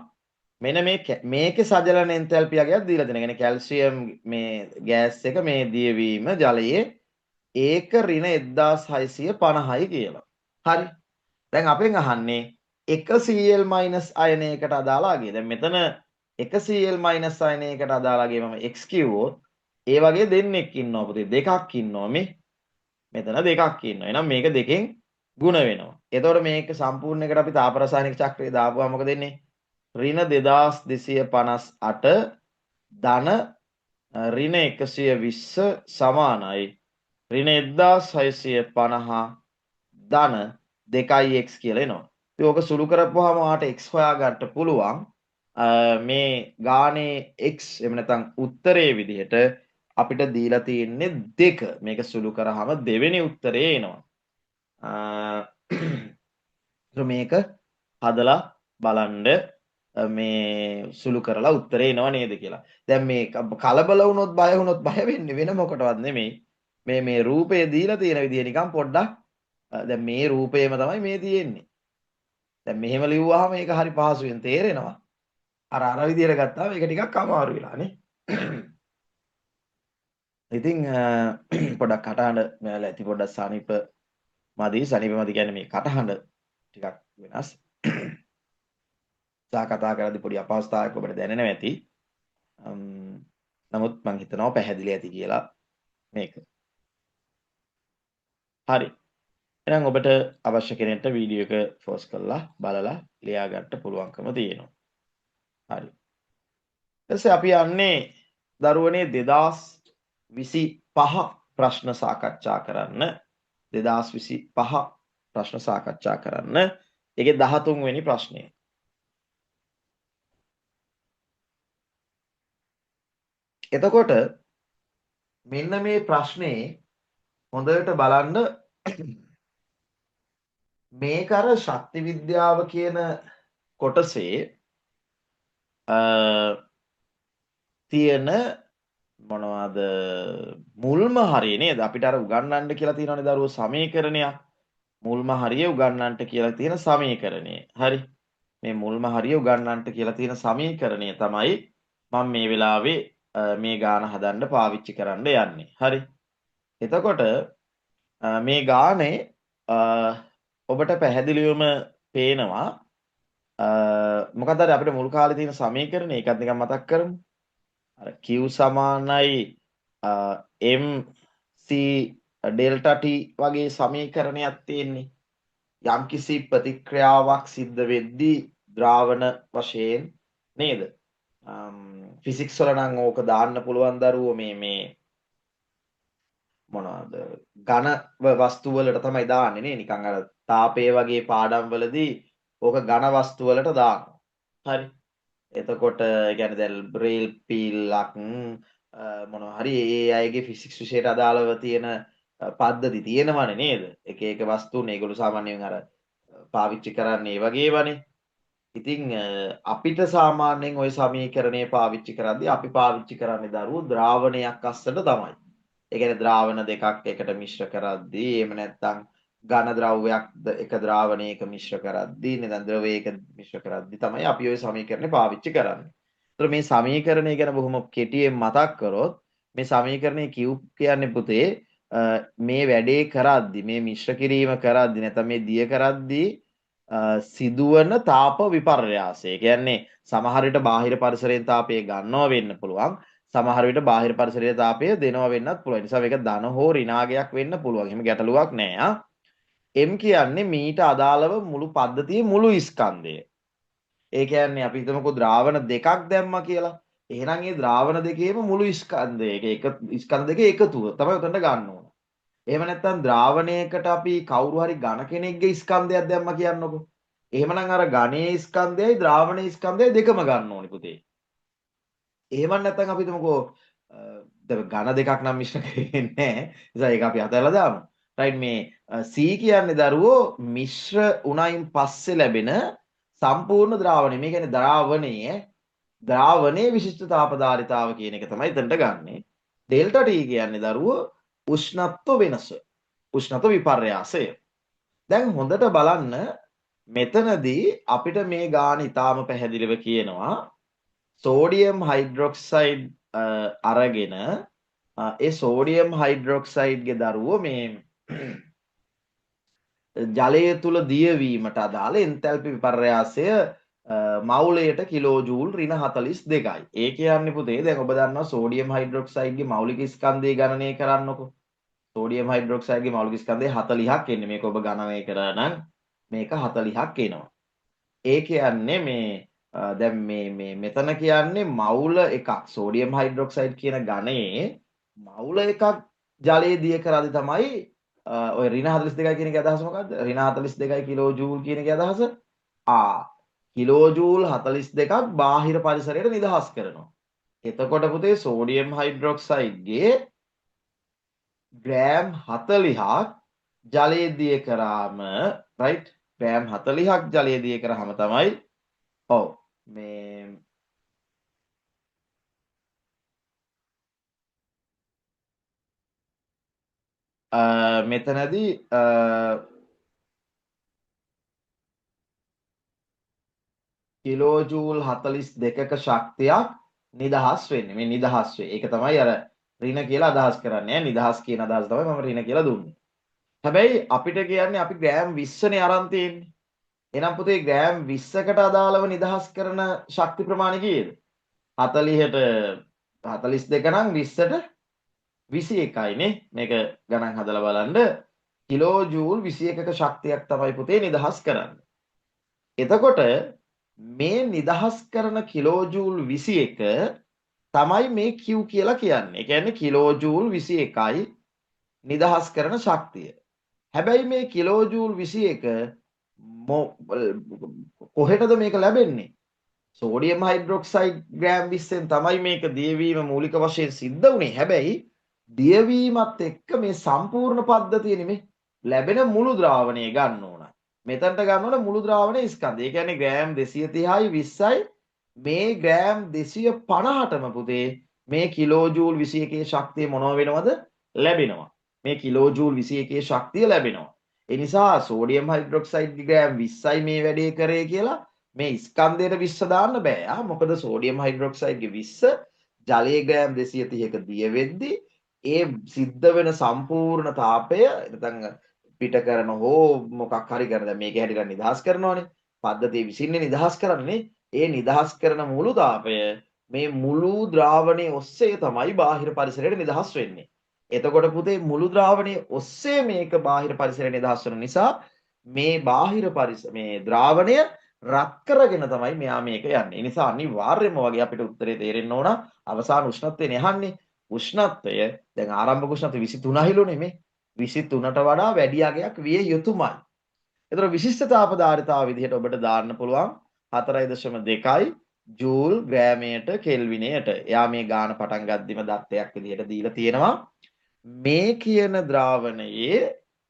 මෙන්න මේ මේකේ සජලන එන්තැල්පි අගයක් දීලා තියෙනවා. ඒ කියන්නේ කැල්සියම් මේ ගෑස් එක මේ දියවීම ජලයේ ඒක ඍණ 1650යි කියලා. හරි. දැන් අපෙන් අහන්නේ එක Cl minus අයනයකට අදාළ අගය. දැන් මෙතන එක Cl minus අයනයකට අදාළ අගය මම x කිව්වොත් ඒ වගේ දෙන්නෙක් ඉන්නවා පුතේ. දෙකක් ඉන්නවා මේ. මෙතන දෙකක් ඉන්නවා. එහෙනම් මේක දෙකෙන් ගුණ වෙනවා. එතකොට මේක සම්පූර්ණ එකට අපි තාප රසායනික චක්‍රය දාපුවාම මොකද වෙන්නේ? ඍණ 2258 ධන ඍණ 120 සමානයි ඍණ 1650 ධන 2x කියලා එනවා. ඉතින් ඕක සුළු කරපුවාම ඔයාට x හොයා ගන්න පුළුවන්. මේ ගානේ x එහෙම නැත්නම් උත්තරේ විදිහට අපිට දීලා තියෙන්නේ 2. මේක සුළු කරාම දෙවෙනි උත්තරේ එනවා. මේක හදලා බලන්න මේ සුළු කරලා උත්තරේ එනවා නේද කියලා. දැන් මේ කලබල වුණොත් බය වුණොත් බය වෙන්නේ වෙන මොකටවත් නෙමෙයි. මේ මේ රූපය දීලා තියෙන විදිය නිකන් පොඩ්ඩක් දැන් මේ රූපයම තමයි මේ තියෙන්නේ. දැන් මෙහෙම ලිව්වහම මේක හරි පහසුවෙන් තේරෙනවා. අර අර විදියට ගත්තාම ඒක ටිකක් අමාරු වෙලා නේ. ඉතින් පොඩ්ඩක් කටහඬ මෙයාලා ඇති පොඩ්ඩක් සනීප මදි. සනීප මදි කියන්නේ මේ කටහඬ ටිකක් වෙනස්. සා කතා කරද්දී පොඩි අපහසුතාවයක් ඔබට දැනෙනවා ඇති. නමුත් මං හිතනවා පැහැදිලි ඇති කියලා මේක. හරි. එහෙනම් ඔබට අවශ්‍ය කෙනෙක්ට වීඩියෝ එක පෝස්ට් කරලා බලලා ලියා ගන්න පුළුවන්කම තියෙනවා. හරි. ඊටසේ අපි යන්නේ දරුවනේ 2025 ප්‍රශ්න සාකච්ඡා කරන්න. 2025 ප්‍රශ්න සාකච්ඡා කරන්න. ඒකේ 13 වෙනි ප්‍රශ්නය. එතකොට මෙන්න මේ ප්‍රශ්නේ හොඳට බලන්න. මේක අර ශක්ති විද්‍යාව කියන කොටසේ තියෙන මොනවද මුල්ම හරිය නේද? අපිට අර උගන්වන්න කියලා තියෙනවනේ දරුවෝ සමීකරණයක්. මුල්ම හරිය උගන්වන්නට කියලා තියෙන සමීකරණය. හරි. මේ මුල්ම හරිය උගන්වන්නට කියලා තියෙන සමීකරණය තමයි මම මේ වෙලාවේ මේ ගාන හදන්න පාවිච්චි කරන්න යන්නේ. හරි. එතකොට මේ ගානේ ඔබට පැහැදිලිවම පේනවා මොකද අර අපිට මුල් කාලේ තියෙන සමීකරණය ඒකත් නිකන් මතක් කරමු. අර Q සමානයි MC delta T වගේ සමීකරණයක් තියෙන්නේ. යම්කිසි ප්‍රතික්‍රියාවක් සිද්ධ වෙද්දී ද්‍රාවණ වශයෙන් නේද? ෆිසික්ස් වල නම් ඕක දාන්න පුළුවන් දරුවෝ මේ මේ මොනවද ඝන වස්තු වලට තමයි දාන්නේ නේ. නිකන් අර තාපය වගේ පාඩම් වලදී ඕක ඝන වස්තු වලට දානවා. හරි. එතකොට ඒ කියන්නේ දැන් රේල් පීල්ලක් මොනවා හරි ඒ අයගේ ෆිසික්ස් විෂයට අදාළව තියෙන පද්ධති තියෙනවනේ නේද? එක එක වස්තුන් ඒගොල්ලෝ සාමාන්‍යයෙන් අර පාවිච්චි කරන්නේ ඒ වගේ ඒවානේ. ඉතින් අපිට සාමාන්‍යයෙන් ওই සමීකරණය පාවිච්චි කරද්දී අපි පාවිච්චි කරන්නේ දරුවෝ ද්‍රාවණයක් අස්සට තමයි. ඒ කියන්නේ ද්‍රාවණ දෙකක් එකට මිශ්‍ර කරද්දී එහෙම නැත්නම් ඝන ද්‍රව්‍යයක් එක ද්‍රාවණයක මිශ්‍ර කරද්දී නැත්නම් ද්‍රවයක මිශ්‍ර කරද්දී තමයි අපි ওই සමීකරණය පාවිච්චි කරන්නේ. ඒතර මේ සමීකරණය ගැන බොහොම කෙටියෙන් මතක් කරොත් මේ සමීකරණය Q කියන්නේ පුතේ මේ වැඩේ කරද්දී මේ මිශ්‍ර කිරීම කරද්දී නැත්නම් මේ දිය කරද්දී සිදුවන තාප විපර්යාසය. ඒ කියන්නේ සමහර විට බාහිර පරිසරයෙන් තාපය ගන්නවා වෙන්න පුළුවන්. සමහර විට බාහිර පරිසරයේ තාපය දෙනවා වෙන්නත් පුළුවන්. ඒ නිසා මේක ධන හෝ ඍණාගයක් වෙන්න පුළුවන්. එහෙම ගැටලුවක් නෑ. ආ. M කියන්නේ මීට අදාළව මුළු පද්ධතියේ මුළු ස්කන්ධය. ඒ කියන්නේ අපි හිතමුකෝ ද්‍රාවණ දෙකක් දැම්මා කියලා. එහෙනම් ඒ ද්‍රාවණ දෙකේම මුළු ස්කන්ධය, ඒක එක ස්කන්ධ දෙකේ එකතුව තමයි උතනට ගන්න ඕන. එහෙම නැත්නම් ද්‍රාවණයකට අපි කවුරු හරි ඝන කෙනෙක්ගේ ස්කන්ධයක් දැම්මා කියන්නකෝ. එහෙමනම් අර ඝනයේ ස්කන්ධයයි ද්‍රාවණයේ ස්කන්ධයයි දෙකම ගන්න ඕනි පුතේ. එහෙම නැත්නම් අපි හිතමුකෝ දැන් ඝන දෙකක් නම් මිශ්‍ර කරන්නේ නැහැ. නිසා ඒක අපි අතහැරලා දාමු. රයිට්, මේ C කියන්නේ දරුවෝ මිශ්‍ර වුණයින් පස්සේ ලැබෙන සම්පූර්ණ ද්‍රාවණය. මේ කියන්නේ ද්‍රාවණයේ විශිෂ්ට තාපධාරිතාව කියන එක තමයි එතනට ගන්නෙ. ඩෙල්ටා T කියන්නේ දරුවෝ උෂ්ණත්ව වෙනස. උෂ්ණත්ව විපර්යාසය. දැන් හොඳට බලන්න මෙතනදී අපිට මේ ගාන ඉතාම පැහැදිලිව කියනවා සෝඩියම් හයිඩ්‍රොක්සයිඩ් අරගෙන ඒ සෝඩියම් හයිඩ්‍රොක්සයිඩ්ගේ දරුවෝ මේ ජලය තුල දියවීමට අදාළ එන්තැල්පි විපර්යාසය මවුලයට කිලෝ ජූල් ඍණ 42යි. ඒ කියන්නේ පුතේ දැන් ඔබ දන්නවා සෝඩියම් හයිඩ්‍රොක්සයිඩ්ගේ මೌಲಿක ස්කන්ධය ගණනය කරන්නකෝ. සෝඩියම් හයිඩ්‍රොක්සයිඩ්ගේ මೌಲಿක ස්කන්ධය 40ක් එන්නේ. මේක ඔබ ගණනය කරා නම් මේක 40ක් එනවා. ඒ කියන්නේ මේ දැන් මේ මේ මෙතන කියන්නේ මවුල එකක් සෝඩියම් හයිඩ්‍රොක්සයිඩ් කියන ගණයේ මවුල එකක් ජලයේ දිය කරද්දී තමයි ඔය ඍණ 42 කියන එකේ අදහස මොකද්ද? ඍණ 42 කිලෝ ජූල් කියන එකේ අදහස කිලෝ ජූල් 42ක් බාහිර පරිසරයට නිදහස් කරනවා. එතකොට පුතේ සෝඩියම් හයිඩ්‍රොක්සයිඩ්ගේ ග්‍රෑම් 40ක් ජලයේ දිය කරාම රයිට්, ග්‍රෑම් 40ක් ජලයේ දිය කරාම තමයි ඔව් මේ මෙතනදී කිලෝ ජූල් 42ක ශක්තියක් නිදහස් වෙන්නේ. මේ නිදහස් වෙයි. ඒක තමයි අර ඍණ කියලා අදහස් කරන්නේ. නිදහස් කියන අදහස තමයි මම ඍණ කියලා දුන්නේ. හැබැයි අපිට කියන්නේ අපි ග්‍රෑම් 20නේ අරන් තියෙන්නේ. එහෙනම් පුතේ ග්‍රෑම් 20කට අදාළව නිදහස් කරන ශක්ති ප්‍රමාණය කීයද? 40ට 42 නම් 20ට 21යි නේ. මේක ගණන් හදලා බලන්න. කිලෝ ජූල් 21ක ශක්තියක් තමයි පුතේ නිදහස් කරන්නේ. එතකොට මේ නිදහස් කරන කිලෝ ජූල් 21 තමයි මේ Q කියලා කියන්නේ. ඒ කියන්නේ කිලෝ ජූල් 21යි නිදහස් කරන ශක්තිය. හැබැයි මේ කිලෝ ජූල් 21 කොහෙටද මේක ලැබෙන්නේ? සෝඩියම් හයිඩ්‍රොක්සයිඩ් ග්‍රෑම් 20න් තමයි මේක දියවීම මූලික වශයෙන් සිද්ධ වුණේ. හැබැයි දියවීමත් එක්ක මේ සම්පූර්ණ පද්ධතිය නෙමෙයි ලැබෙන මුළු ද්‍රාවණය ගන්න ඕන. මෙතනට ගන්න ඕන මුළු ද්‍රාවණයේ ස්කන්ධය. ඒ කියන්නේ ග්‍රෑම් 230යි 20යි මේ ග්‍රෑම් 250ටම පුතේ මේ කිලෝ ජූල් 21 ශක්තිය මොනව වෙනවද? ලැබෙනවා. මේ කිලෝ ජූල් 21 ශක්තිය ලැබෙනවා. ඒ නිසා සෝඩියම් හයිඩ්‍රොක්සයිඩ් ග්‍රෑම් 20යි මේ වැඩේ කරේ කියලා මේ ස්කන්ධයට 20 දාන්න බෑ. මොකද සෝඩියම් හයිඩ්‍රොක්සයිඩ්ගේ 20 ජලයේ ග්‍රෑම් 230ක දිය වෙද්දී ඒ සිද්ධ වෙන සම්පූර්ණ තාපය නැත්නම් පිට කරන හෝ මොකක් හරි කරන දැන් මේක හැටියට නිදහස් කරනවනේ. පද්ධතිය විසින්නේ නිදහස් කරන්නේ. ඒ නිදහස් කරන මුළු තාපය මේ මුළු ද්‍රාවණයේ ඔස්සේ තමයි බාහිර පරිසරයට නිදහස් වෙන්නේ. එතකොට පුතේ මුළු ද්‍රාවණයේ ඔස්සේ මේක බාහිර පරිසරයට නිදහස් වෙන නිසා මේ බාහිර මේ ද්‍රාවණය රත් කරගෙන තමයි මෙයා මේක යන්නේ. ඒ නිසා අනිවාර්යයෙන්ම වගේ අපිට උත්තරේ තේරෙන්න ඕන. අවසාන උෂ්ණත්වය අහන්නේ. උෂ්ණත්වය දැන් ආරම්භක උෂ්ණත්වය 23 නෙමෙයි. 23ට වඩා වැඩි අගයක් විය යුතුමයි. එතකොට විශිෂ්ට තාප ධාරිතාව විදිහට ඔබට දාන්න පුළුවන් 4.2යි ජූල් ග්‍රෑමයට කෙල්විනයට. එයා මේ ගාන පටන් ගද්දිම දත්තයක් විදිහට දීලා තියෙනවා. මේ කියන ද්‍රාවණයේ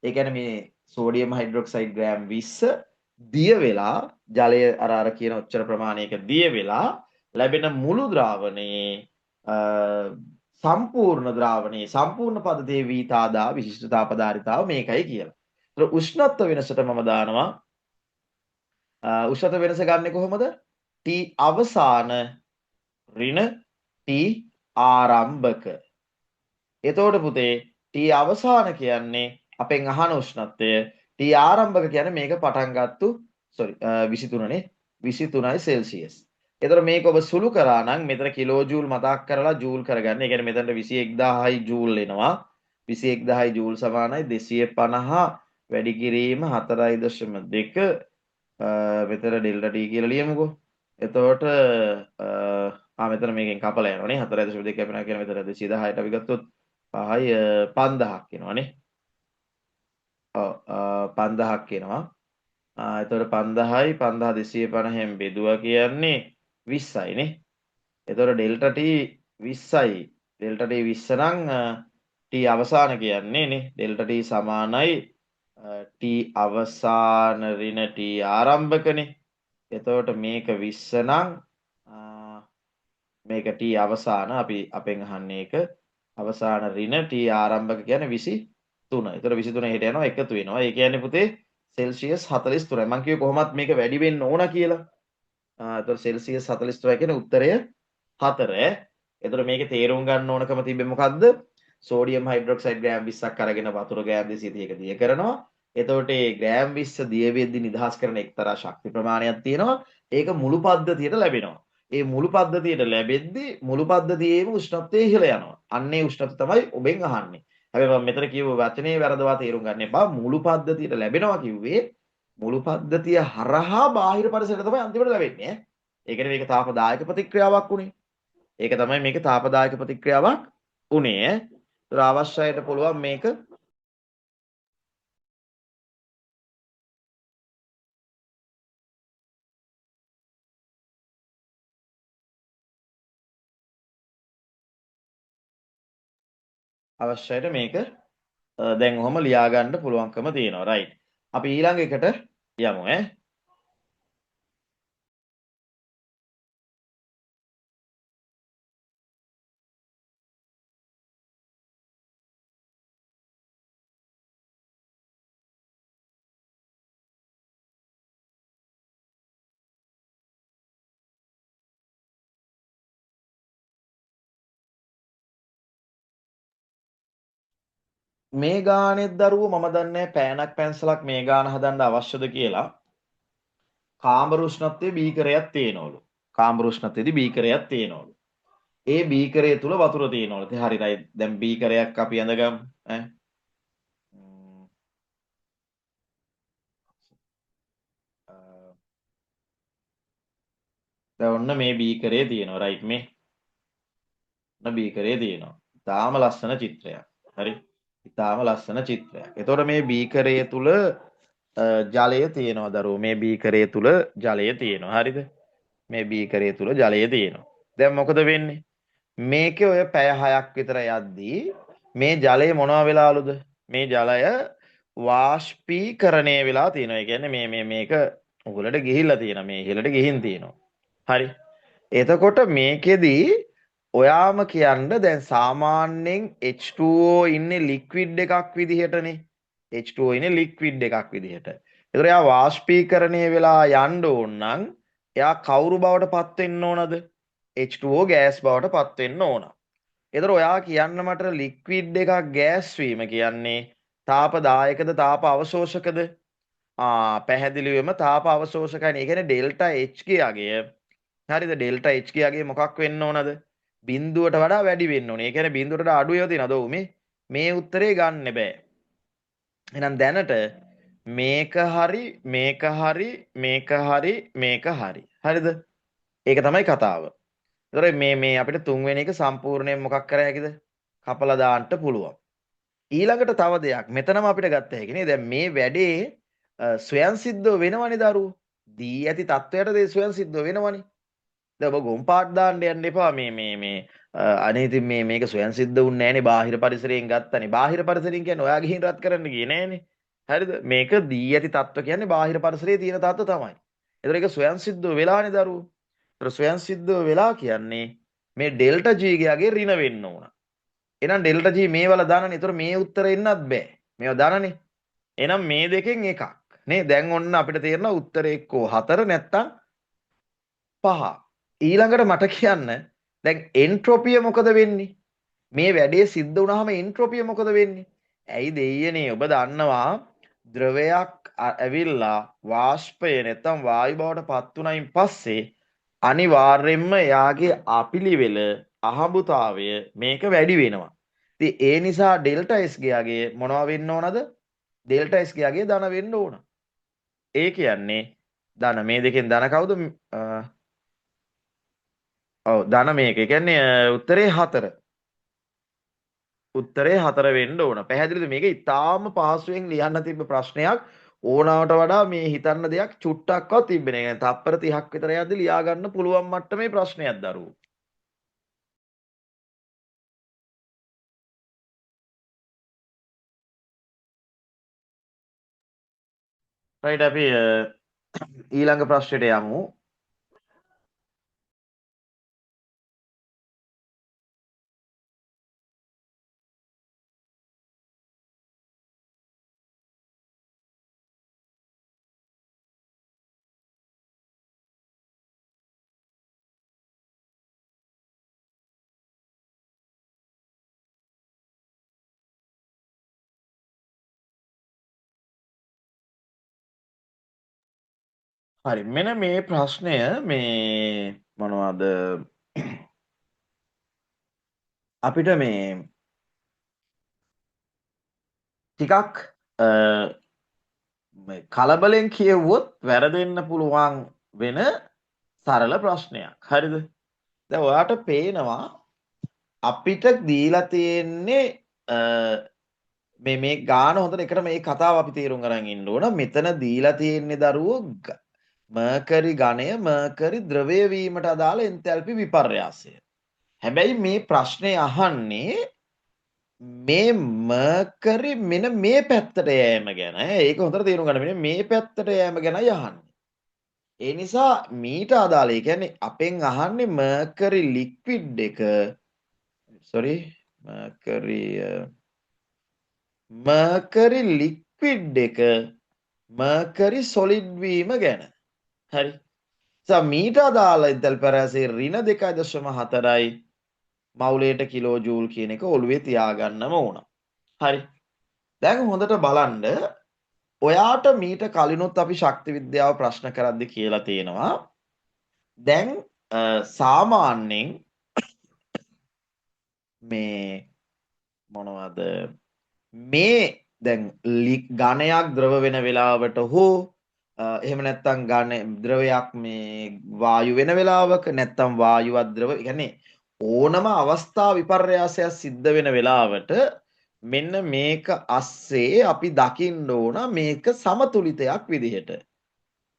ඒ කියන්නේ මේ සෝඩියම් හයිඩ්‍රොක්සයිඩ් ග්‍රෑම් 20 දිය වෙලා ජලය අර අර කියන ඔච්චර ප්‍රමාණයක දිය වෙලා ලැබෙන මුළු ද්‍රාවණයේ සම්පූර්ණ ද්‍රාවණයේ සම්පූර්ණ පද්ධතියේ වීතාදා විශිෂ්ට තාප ධාරිතාව මේකයි කියලා. ඒතර උෂ්ණත්ව වෙනසට මම දානවා. උෂ්ණත්ව වෙනස ගන්නෙ කොහොමද? T අවසාන ඍණ T ආරම්භක. එතකොට පුතේ T අවසාන කියන්නේ අපෙන් අහන උෂ්ණත්වය, T ආරම්භක කියන්නේ මේක පටන් ගත්තු සෝරි 23 නේ 23යි සෙල්සියස්. එතකොට මේක ඔබ සුළු කරා නම් මෙතන කිලෝ ජූල් මතක් කරලා ජූල් කරගන්න. ඒ කියන්නේ මෙතනට 21000යි ජූල් එනවා. 21000යි ජූල් සමානයි 250 වැඩි කිරීම 4.2 මෙතන ඩෙල්ටා T කියලා ලියමුකෝ. එතකොට මෙතන මේකෙන් කපලා යනවා නේ. 4.2 කැපෙනවා කියන මෙතන 210ට අපි ගත්තොත් 5යි 5000ක් එනවා නේ. ඔව් 5000ක් එනවා. එතකොට 5000යි 5250න් බෙදුවා කියන්නේ 20යි නේ. එතකොට ඩෙල්ටා T 20යි. ඩෙල්ටා T 20 නම් T අවසාන කියන්නේ නේ. ඩෙල්ටා T සමානයි T අවසාන ඍණ T ආරම්භකනේ. එතකොට මේක 20 නම් මේක T අවසාන අපි අපෙන් අහන්නේ ඒක අවසාන ඍණ T ආරම්භක කියන්නේ 23. එතකොට 23 හෙට යනවා එකතු වෙනවා. ඒ කියන්නේ පුතේ සෙල්සියස් 43යි. මං කිව්වේ කොහොමත් මේක වැඩි වෙන්න ඕන කියලා. එතකොට සෙල්සියස් 43 කියන්නේ උත්තරය 4 ඈ. එතකොට මේකේ තේරුම් ගන්න ඕනකම තිබ්බේ මොකද්ද? සෝඩියම් හයිඩ්‍රොක්සයිඩ් ග්‍රෑම් 20ක් අරගෙන වතුර ග්‍රෑම් 230ක දිය කරනවා. එතකොට ඒ ග්‍රෑම් 20 දිය වෙද්දි නිදහස් කරන එක්තරා ශක්ති ප්‍රමාණයක් තියෙනවා. ඒක මුළු පද්ධතියට ලැබෙනවා. ඒ මුළු පද්ධතියට ලැබෙද්දි මුළු පද්ධතියේම උෂ්ණත්වය ඉහළ යනවා. අන්න ඒ උෂ්ණත්වය තමයි ඔබෙන් අහන්නේ. හැබැයි මම මෙතන කියව වචනේ වැරදවා තේරුම් ගන්න එපා. මුළු පද්ධතියට ලැබෙනවා කිව්වේ මුළු පද්ධතිය හරහා බාහිර පරිසරයට තමයි අන්තිමට ලැබෙන්නේ ඈ. ඒ කියන්නේ මේක තාපදායක ප්‍රතික්‍රියාවක් උනේ. ඒක තමයි මේක තාපදායක ප්‍රතික්‍රියාවක් උනේ ඈ. ඒතර අවශ්‍ය අයට පුළුවන් මේක අවශ්‍යයට මේක දැන් ඔහොම ලියා ගන්න පුළුවන්කම තියෙනවා. රයිට්. අපි ඊළඟ එකට යමු ඈ. මේ ගානෙත් දරුවෝ මම දන්නේ පෑනක් පැන්සලක් මේ ගාන හදන්න අවශ්‍යද කියලා. කාමර උෂ්ණත්වයේ බීකරයක් තියෙනවලු. කාමර උෂ්ණත්වයේදී බීකරයක් තියෙනවලු. ඒ බීකරය තුල වතුර තියෙනවලු. ඉතින් හරි රයිට්. දැන් බීකරයක් අපි ඇඳගමු ඈ. දැන් ඔන්න මේ බීකරය තියෙනවා. රයිට් මේ. ඔන්න බීකරය තියෙනවා. ඉතාම ලස්සන චිත්‍රයක්. හරි. ඉතාම ලස්සන චිත්‍රයක්. එතකොට මේ බීකරය තුල ජලය තියෙනවා දරුවෝ. මේ බීකරය තුල ජලය තියෙනවා. හරිද? මේ බීකරය තුල ජලය තියෙනවා. දැන් මොකද වෙන්නේ? මේකේ ඔය පැය 6ක් විතර යද්දී මේ ජලය මොනවා වෙලාලුද? මේ ජලය වාෂ්පීකරණය වෙලා තියෙනවා. ඒ කියන්නේ මේ මේක උගලට ගිහිල්ලා තියෙනවා. මේ ඉහළට ගිහින් තියෙනවා. හරි. එතකොට මේකෙදි ඔයාම කියන්න දැන් සාමාන්‍යයෙන් H2O ඉන්නේ ලික්විඩ් එකක් විදිහටනේ. H2O ඉන්නේ ලික්විඩ් එකක් විදිහට. ඒතර එයා වාෂ්පීකරණය වෙලා යන්න ඕන නම් එයා කවුරු බවට පත් වෙන්න ඕනද? H2O gas බවට පත් වෙන්න ඕන. ඒතර ඔයා කියන්න මට ලික්විඩ් එකක් ගෑස් වීම කියන්නේ තාපදායකද තාප අවශෝෂකද? පැහැදිලිවම තාප අවශෝෂකයිනේ. ඒ කියන්නේ ඩෙල්ටා H ගේ අගය. හරිද? ඩෙල්ටා H ගේ අගය මොකක් වෙන්න ඕනද? බිඳුවට වඩා වැඩි වෙන්න ඕනේ. ඒ කියන්නේ බිඳුවට වඩා අඩු ඒවා තියෙනවද? ඔව් මේ උත්තරේ ගන්න බෑ. එහෙනම් දැනට මේක හරි, මේක හරි, මේක හරි, මේක හරි. හරිද? ඒක තමයි කතාව. ඒතොර මේ අපිට තුන්වෙනි එක සම්පූර්ණයෙන් මොකක් කර හැකිද? කපලා දාන්න පුළුවන්. ඊළඟට තව දෙයක් මෙතනම අපිට ගත්ත හැකි නේ. දැන් මේ වැඩේ ස්වයං සිද්ධව වෙනවනේ දරුවෝ. දී ඇති තත්වයට දේ ස්වයං සිද්ධව වෙනවනේ. දැන් ඔබ ගොම් පාට් දාන්න යන්න එපා. මේ අනේ ඉතින් මේක ස්වයං සිද්ධ වුන්නේ නෑනේ. බාහිර පරිසරයෙන් ගත්තනේ. බාහිර පරිසරයෙන් කියන්නේ ඔයා ගිහින් රත් කරන්න ගියේ නෑනේ. හරිද? මේක දී ඇති තත්ත්ව කියන්නේ බාහිර පරිසරයේ තියෙන තත්ත්ව තමයි. ඒතර ඒක ස්වයං සිද්ධව වෙලානේ දරුවෝ. ඒතර ස්වයං සිද්ධව වෙලා කියන්නේ මේ ඩෙල්ටා G ගේ ඍණ වෙන්න ඕන. එහෙනම් ඩෙල්ටා G මේවල දානනේ. ඒතර මේ උත්තර එන්නත් බෑ. මේවා දානනේ. එහෙනම් මේ දෙකෙන් එකක් නේ. දැන් ඔන්න අපිට තේරෙනවා උත්තර එක්කෝ 4 නැත්තම් 5. ඊළඟට මට කියන්න දැන් එන්ට්‍රොපිය මොකද වෙන්නේ? මේ වැඩේ සිද්ධ වුණාම එන්ට්‍රොපිය මොකද වෙන්නේ? ඇයි දෙයියනේ ඔබ දන්නවා ද්‍රවයක් ඇවිල්ලා වාෂ්පය නැත්තම් වායු බවට පත් වුණයින් පස්සේ අනිවාර්යයෙන්ම එයාගේ අපිලිවෙල අහඹුතාවය මේක වැඩි වෙනවා. ඉතින් ඒ නිසා ඩෙල්ටා S ගේ අගය මොනවා වෙන්න ඕනද? ඩෙල්ටා S ගේ අගය ධන වෙන්න ඕන. ඒ කියන්නේ ධන මේ දෙකෙන් ධන කවුද? ඔව් ධන මේක. ඒ කියන්නේ උත්තරේ 4. උත්තරේ 4 වෙන්න ඕන. පැහැදිලිද? මේක ඉතාම පහසුවෙන් ලියන්න තිබ්බ ප්‍රශ්නයක්. ඕනාවට වඩා මේ හිතන්න දෙයක් චුට්ටක්වත් තිබ්බේ නෑ. ඒ කියන්නේ තප්පර 30ක් විතර යද්දි ලියා ගන්න පුළුවන් මට්ටමේ ප්‍රශ්නයක් දරුවෝ. රයිට්, අපි ඊළඟ ප්‍රශ්නෙට යමු. හරි, මෙන්න මේ ප්‍රශ්නය මේ මොනවද අපිට මේ ටිකක් මේ කලබලෙන් කියවුවොත් වැරදෙන්න පුළුවන් වෙන සරල ප්‍රශ්නයක්. හරිද? දැන් ඔයාට පේනවා අපිට දීලා තියෙන්නේ මේ ගාන හොඳට එකට මේ කතාව අපි තේරුම් අරන් ඉන්න ඕන. මෙතන දීලා තියෙන්නේ දරුවෝ මර්කරි ඝනය මර්කරි ද්‍රවය වීමට අදාළ එන්තැල්පි විපර්යාසය. හැබැයි මේ ප්‍රශ්නේ අහන්නේ මේ මර්කරි මෙන්න මේ පැත්තට යෑම ගැන. ඒක හොඳට තේරුම් ගන්න. මෙන්න මේ පැත්තට යෑම ගැනයි අහන්නේ. ඒ නිසා මීට අදාළ, ඒ කියන්නේ අපෙන් අහන්නේ මර්කරි ලික්විඩ් එක, සෝරි, මර්කරි ලික්විඩ් එක මර්කරි සොලිඩ් වීම ගැන. හරි. මීට අදාළ එන්තැල්පි පරාසය ඍණ 2.4යි මවුලයට කිලෝ ජූල් කියන එක ඔළුවේ තියාගන්නම ඕන. හරි. දැන් හොඳට බලන්න, ඔයාට මීට කලිනුත් අපි ශක්ති විද්‍යාව ප්‍රශ්න කරද්දි කියලා තියෙනවා. දැන් සාමාන්‍යයෙන් මේ මොනවද මේ දැන් ඝනයක් ද්‍රව වෙන වෙලාවට හෝ එහෙම නැත්නම් ඝන ද්‍රවයක් මේ වායු වෙන වෙලාවක, නැත්නම් වායුවත් ද්‍රව, ඒ කියන්නේ ඕනම අවස්ථා විපර්යාසයක් සිද්ධ වෙන වෙලාවට මෙන්න මේක අස්සේ අපි දකින්න ඕන මේක සමතුලිතයක් විදිහට.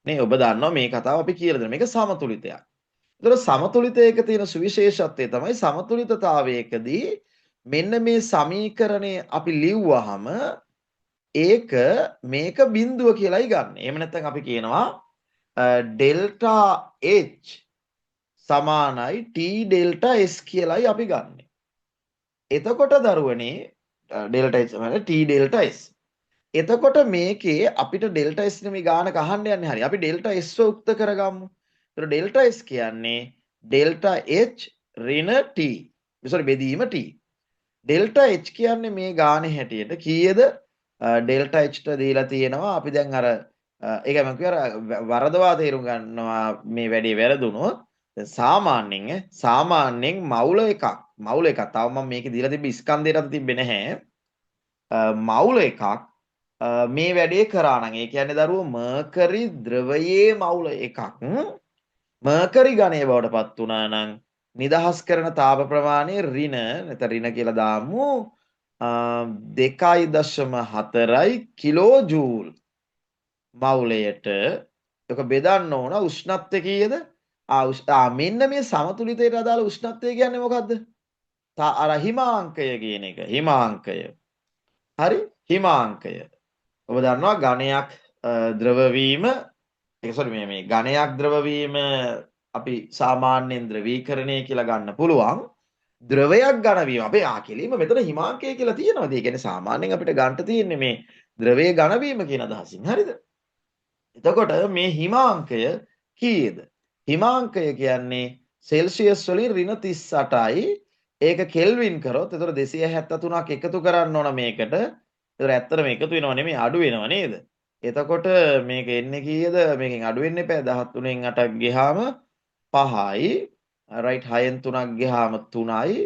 නේ ඔබ දන්නවා මේ කතාව අපි කියලා දෙන මේක සමතුලිතයක්. ඒතර සමතුලිතයක තියෙන සුවිශේෂත්වය තමයි සමතුලිතතාවයකදී මෙන්න මේ සමීකරණය අපි ලිව්වහම ඒක මේක බිඳුව කියලායි ගන්න. එහෙම නැත්නම් අපි කියනවා ඩෙල්ටා H සමානයි T delta S කියලායි අපි ගන්නෙ. එතකොට දරුවනේ, ඩෙල්ටා H සමානයි T delta S. එතකොට මේකේ අපිට ඩෙල්ටා S නෙමෙයි ගානක අහන්න යන්නේ. හරි, අපි ඩෙල්ටා S ව උක්ත කරගමු. එතකොට ඩෙල්ටා S කියන්නේ ඩෙල්ටා H ඍණ T. සෝරි, බෙදීම T. Delta H කියන්නේ මේ ගානේ හැටියට කීයද? ඩෙල්ටා H ට දීලා තියෙනවා. අපි දැන් අර, ඒකයි මම කිව්වේ අර වරදවා තේරුම් ගන්නවා මේ වැඩේ වැරදුනොත්. දැන් සාමාන්‍යයෙන් මවුල එකක්. තව මම මේකේ දීලා තිබ්බ ස්කන්ධයට අත තිබ්බේ නැහැ. මවුල එකක් මේ වැඩේ කරා නම්, ඒ කියන්නේ දරුවෝ මර්කරි ද්‍රවයේ මවුල එකක් මර්කරි ඝනය බවට පත් වුණා නම් නිදහස් කරන තාප ප්‍රමාණය ඍණ, නැත්නම් ඍණ කියලා දාමු, 2.4යි කිලෝ ජූල් මවුලයට. ඒක බෙදන්න ඕන උෂ්ණත්වය කීයද? මෙන්න මේ සමතුලිතයට අදාළ උෂ්ණත්වය කියන්නේ මොකද්ද? අර හිමාංකය කියන එක. හිමාංකය. හරි, හිමාංකය. ඔබ දන්නවා ඝනයක් ද්‍රව වීම, ඒක සෝරි, මේ ඝනයක් ද්‍රව වීම අපි සාමාන්‍යයෙන් ද්‍රවීකරණය කියලා ගන්න පුළුවන්. ද්‍රවයක් ඝන වීම. අපේ කෙලින්ම මෙතන හිමාංකය කියලා තියෙනවා. ඒ කියන්නේ සාමාන්‍යයෙන් අපිට ගන්නට තියෙන්නේ මේ ද්‍රවයේ ඝන වීම කියන අදහසින්. හරිද? එතකොට මේ හිමාංකය කීයද? හිමාංකය කියන්නේ සෙල්සියස් වලින් ඍණ 38යි. ඒක කෙල්වින් කරොත් එතකොට 273ක් එකතු කරන්න ඕන මේකට. එතකොට ඇත්තටම එකතු වෙනව නෙමෙයි අඩු වෙනව නේද? එතකොට මේක එන්නේ කීයද? මේකෙන් අඩු වෙන්න එපා. 13න් 8ක් ගියාම 5යි. රයිට්, 6න් 3ක් ගියාම 3යි.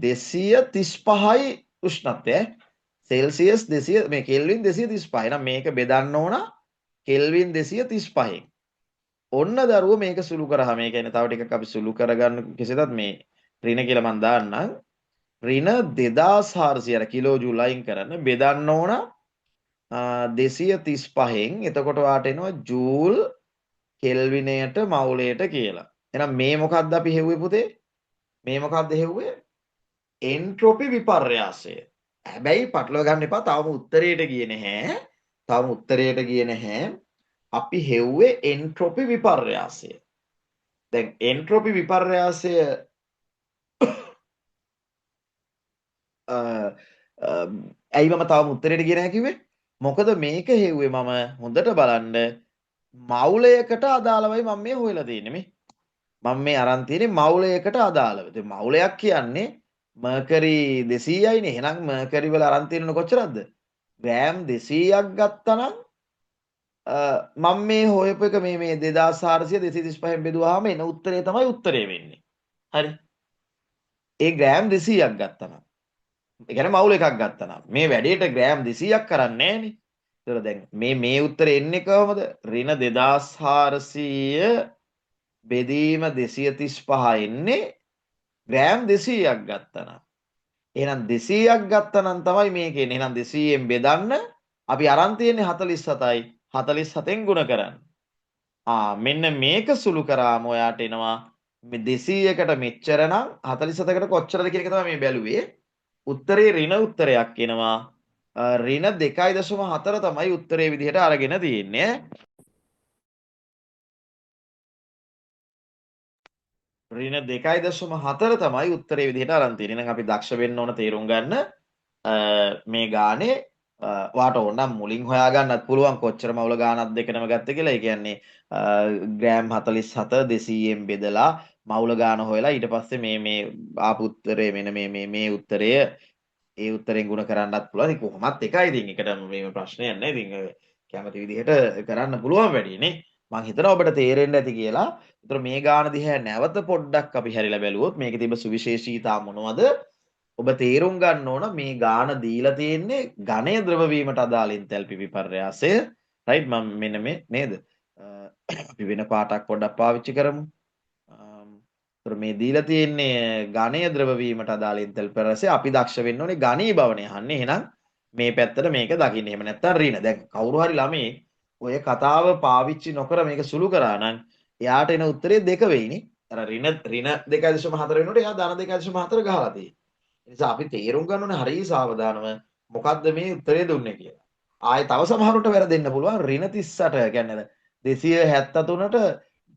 235යි උෂ්ණත්වය. සෙල්සියස් 200 මේ කෙල්වින් 235. එහෙනම් මේක බෙදන්න ඕන කෙල්වින් 235න්. ඔන්න දරුවෝ මේක සුළු කරාම, ඒ කියන්නේ තව ටිකක් අපි සුළු කරගන්න කෙසේදත් මේ ඍණ කියලා මං දාන්නම්. ඍණ 2400 අර කිලෝ ජූල් අයින් කරන්න බෙදන්න ඕන 235න්. එතකොට ඔයාට එනවා ජූල් කෙල්විනයට මවුලයට කියලා. එහෙනම් මේ මොකද්ද අපි හෙව්වේ පුතේ? මේ මොකද්ද හෙව්වේ? එන්ට්‍රොපි විපර්යාසය. හැබැයි පටලවා ගන්න එපා, තවම උත්තරයට ගියේ නැහැ. තවම උත්තරයට ගියේ නැහැ. අපි හෙව්වේ එන්ට්‍රොපි විපර්යාසය. දැන් එන්ට්‍රොපි විපර්යාසය ඇයි මම තවම උත්තරයට ගියේ නැහැ කිව්වේ? මොකද මේක හෙව්වේ මම හොඳට බලන්න මවුලයකට අදාළවයි මම මේ හොයලා තියෙන්නේ මේ. මම මේ අරන් තියෙන්නේ මවුලයකට අදාළව. ඉතින් මවුලයක් කියන්නේ මර්කරි 200යිනේ. එහෙනම් මර්කරි වල අරන් තියෙනව කොච්චරද? ග්‍රෑම් 200ක් ගත්තනම් මම මේ හොයපු එක මේ 2400 235න් බෙදුවාම එන උත්තරේ තමයි උත්තරේ වෙන්නේ. හරි. ඒ ග්‍රෑම් 200ක් ගත්තනම්. ඒ කියන්නේ මවුල එකක් ගත්තනම්. මේ වැඩේට ග්‍රෑම් 200ක් කරන්නේ නෑනේ. ඒතර දැන් මේ උත්තරේ එන්නේ කොහොමද? ඍණ 2400 බෙදීම 235 එන්නේ ග්‍රෑම් 200ක් ගත්තනම්. එහෙනම් 200ක් ගත්තනම් තමයි මේක එන්නේ. එහෙනම් 200න් බෙදන්න අපි අරන් තියෙන්නේ 47යි. 47න් ගුණ කරන්න. මෙන්න මේක සුළු කරාම ඔයාට එනවා මේ 200කට මෙච්චර නම් 47කට කොච්චරද කියන එක තමයි මේ බැලුවේ. උත්තරේ ඍණ උත්තරයක් එනවා. ඍණ 2.4 තමයි උත්තරේ විදිහට අරගෙන තියෙන්නේ. ඍණ 2.4 තමයි උත්තරේ විදිහට අරන් තියෙන්නේ. එහෙනම් අපි දක්ෂ වෙන්න ඕන තේරුම් ගන්න මේ ගානේ ඔයාට ඕන නම් මුලින් හොයාගන්නත් පුළුවන් කොච්චර මවුල ගානක් දෙකනම ගත්තේ කියලා. ඒ කියන්නේ ග්‍රෑම් 47 200න් බෙදලා මවුල ගාන හොයලා ඊට පස්සේ මේ ආපු උත්තරේ මෙන්න මේ උත්තරය ඒ උත්තරෙන් ගුණ කරන්නත් පුළුවන්. ඉතින් කොහොමත් එකයි. ඉතින් ඒකට මේ ප්‍රශ්නයක් නෑ. ඉතින් ඔය කැමති විදිහට කරන්න පුළුවන් වැඩි නේ. මං හිතනවා ඔබට තේරෙන්න ඇති කියලා. ඒතර මේ ගාන දිහා නැවත පොඩ්ඩක් අපි හැරිලා බැලුවොත් මේකේ තිබ්බ සුවිශේෂීතා මොනවද? ඔබ තේරුම් ගන්න ඕන මේ ගාන දීලා තියෙන්නේ ඝනය ද්‍රව වීමට අදාළ එන්තැල්පි විපර්යාසය. රයිට්, මම මෙන්න මේ නේද? අපි වෙන පාටක් පොඩ්ඩක් පාවිච්චි කරමු. ඒතර මේ දීලා තියෙන්නේ ඝනය ද්‍රව වීමට අදාළ එන්තැල්පි විපර්යාසය. අපි දක්ෂ වෙන්න ඕනේ ඝනී භවනය අහන්නේ. එහෙනම් මේ පැත්තට මේක දකින්න. එහෙම නැත්නම් ඍණ. දැන් කවුරු හරි ළමයි ඔය කතාව පාවිච්චි නොකර මේක සුළු කරා නම් එයාට එන උත්තරේ දෙක වෙයිනේ. අර ඍණ 2.4 වෙනකොට එයා ධන 2.4 ගහලා තියෙන්නේ. ඒ නිසා අපි තේරුම් ගන්න ඕනේ හරිය සාවධානව මොකද්ද මේ උත්තරේ දුන්නේ කියලා. ආයේ තව සමහරුන්ට වැරදෙන්න පුළුවන් ඍණ 38 කියන්නේ අර 273ට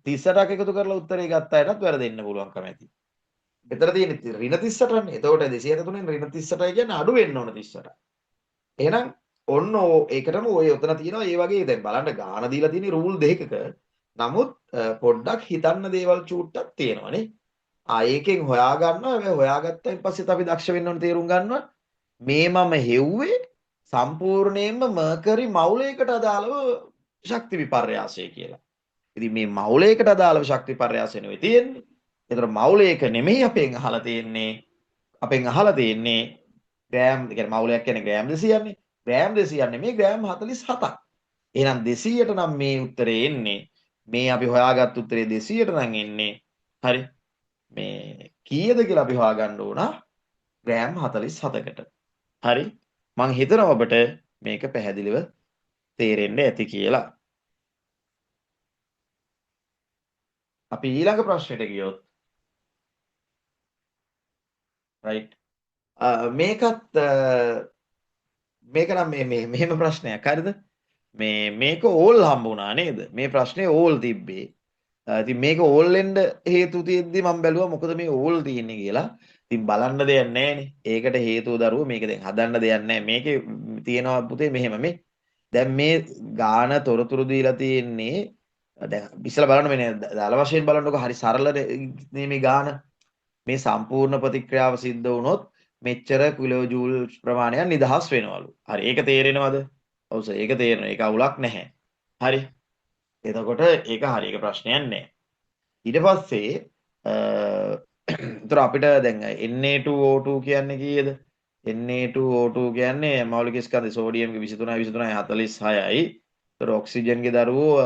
38ක් එකතු කරලා උත්තරේ ගත්ත අයටත් වැරදෙන්න පුළුවන්කම ඇති. මෙතන තියෙන්නේ ඍණ 38නේ. එතකොට 273න් ඍණ 38 කියන්නේ අඩු වෙන්න ඕන 38. එහෙනම් ඔන්න ඒකටම ඔය ඔතන තියෙනවා ඒ වගේ දැන් බලන්න ගාන දීලා තියෙන රූල් දෙකක. නමුත් පොඩ්ඩක් හිතන්න දේවල් චූට්ටක් තියෙනවනේ. ඒකෙන් හොයාගන්නවා. හැබැයි හොයාගත්තයින් පස්සෙත් අපි දක්ෂ වෙන්න ඕන තේරුම් ගන්නවා. මේ මම හෙව්වේ සම්පූර්ණයෙන්ම මර්කරි මවුලයකට අදාළව ශක්ති විපර්යාසය කියලා. ඉතින් මේ මවුලයකට අදාළව ශක්ති විපර්යාසය නෙවෙයි තියෙන්නේ. ඒතර මවුලයක නෙමෙයි අපෙන් අහලා තියෙන්නේ. අපෙන් අහලා තියෙන්නේ ග්‍රෑම්, ඒ කියන්නේ මවුලයක් කියන්නේ ග්‍රෑම් 200න්නේ. ග්‍රෑම් 200 නෙමෙයි ග්‍රෑම් 47ක්. එහෙනම් 200ට නම් මේ උත්තරේ එන්නේ. මේ අපි හොයාගත්ත උත්තරේ 200ට නම් එන්නේ. හරි. මේ කීයද කියලා අපි හොයාගන්න ඕන ග්‍රෑම් 47කට. හරි. මං හිතනවා ඔබට මේක පැහැදිලිව තේරෙන්න ඇති කියලා. අපි ඊළඟ ප්‍රශ්නෙට ගියොත් රයිට්. මේක නම් මේ මෙහෙම ප්‍රශ්නයක්. හරිද? මේක ඕල් හම්බ වුණා නේද? මේ ප්‍රශ්නේ ඕල් තිබ්බේ. ඉතින් මේක ඕල් වෙන්න හේතු තියෙද්දි මම බැලුවා මොකද මේ ඕල් තියෙන්නේ කියලා. ඉතින් බලන්න දෙයක් නෑනේ. ඒකට හේතුව දරුවෝ මේක දැන් හදන්න දෙයක් නෑ. මේකේ තියෙනවා පුතේ මෙහෙම මේ. දැන් මේ ගාන තොරතුරු දීලා තියෙන්නේ දැන් ඉස්සෙල්ලා බලන්න මේ දල වශයෙන් බලන්නකො හරි සරල නේ මේ ගාන. මේ සම්පූර්ණ ප්‍රතික්‍රියාව සිද්ධ වුණොත් මෙච්චර කිලෝ ජූල් ප්‍රමාණයක් නිදහස් වෙනවලු. හරි ඒක තේරෙනවද? ඔව් සර් ඒක තේරෙනවා. ඒක අවුලක් නැහැ. හරි. එතකොට ඒක හරි ඒක ප්‍රශ්නයක් නෑ. ඊට පස්සේ එතකොට අපිට දැන් Na2O2 කියන්නේ කීයද? Na2O2 කියන්නේ මৌলিක ස්කන්ධ සෝඩියම්ගේ 23යි 23යි 46යි. ඒතර ඔක්සිජන්ගේ දරුවෝ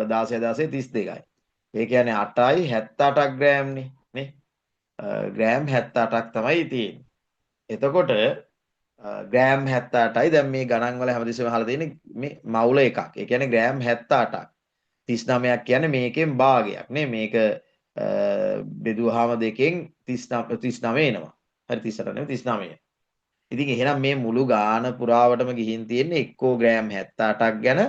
16 16 32යි. ඒ කියන්නේ 8යි 78ක් ග්‍රෑම්නේ නේ. ග්‍රෑම් 78ක් තමයි තියෙන්නේ. එතකොට ග්‍රෑම් 78යි දැන් මේ ගණන් වල හැමතිස්සෙම අහලා තියෙන්නේ මේ මවුල එකක්. ඒ කියන්නේ ග්‍රෑම් 78ක්. 39ක් කියන්නේ මේකෙන් භාගයක් නේ. මේක බෙදුවාම දෙකෙන් 39 39 එනවා. හරි 38 නෙමෙයි 39. ඉතින් එහෙනම් මේ මුළු ගාන පුරාවටම ගිහින් තියෙන්නේ එක්කෝ ග්‍රෑම් 78ක් ගැන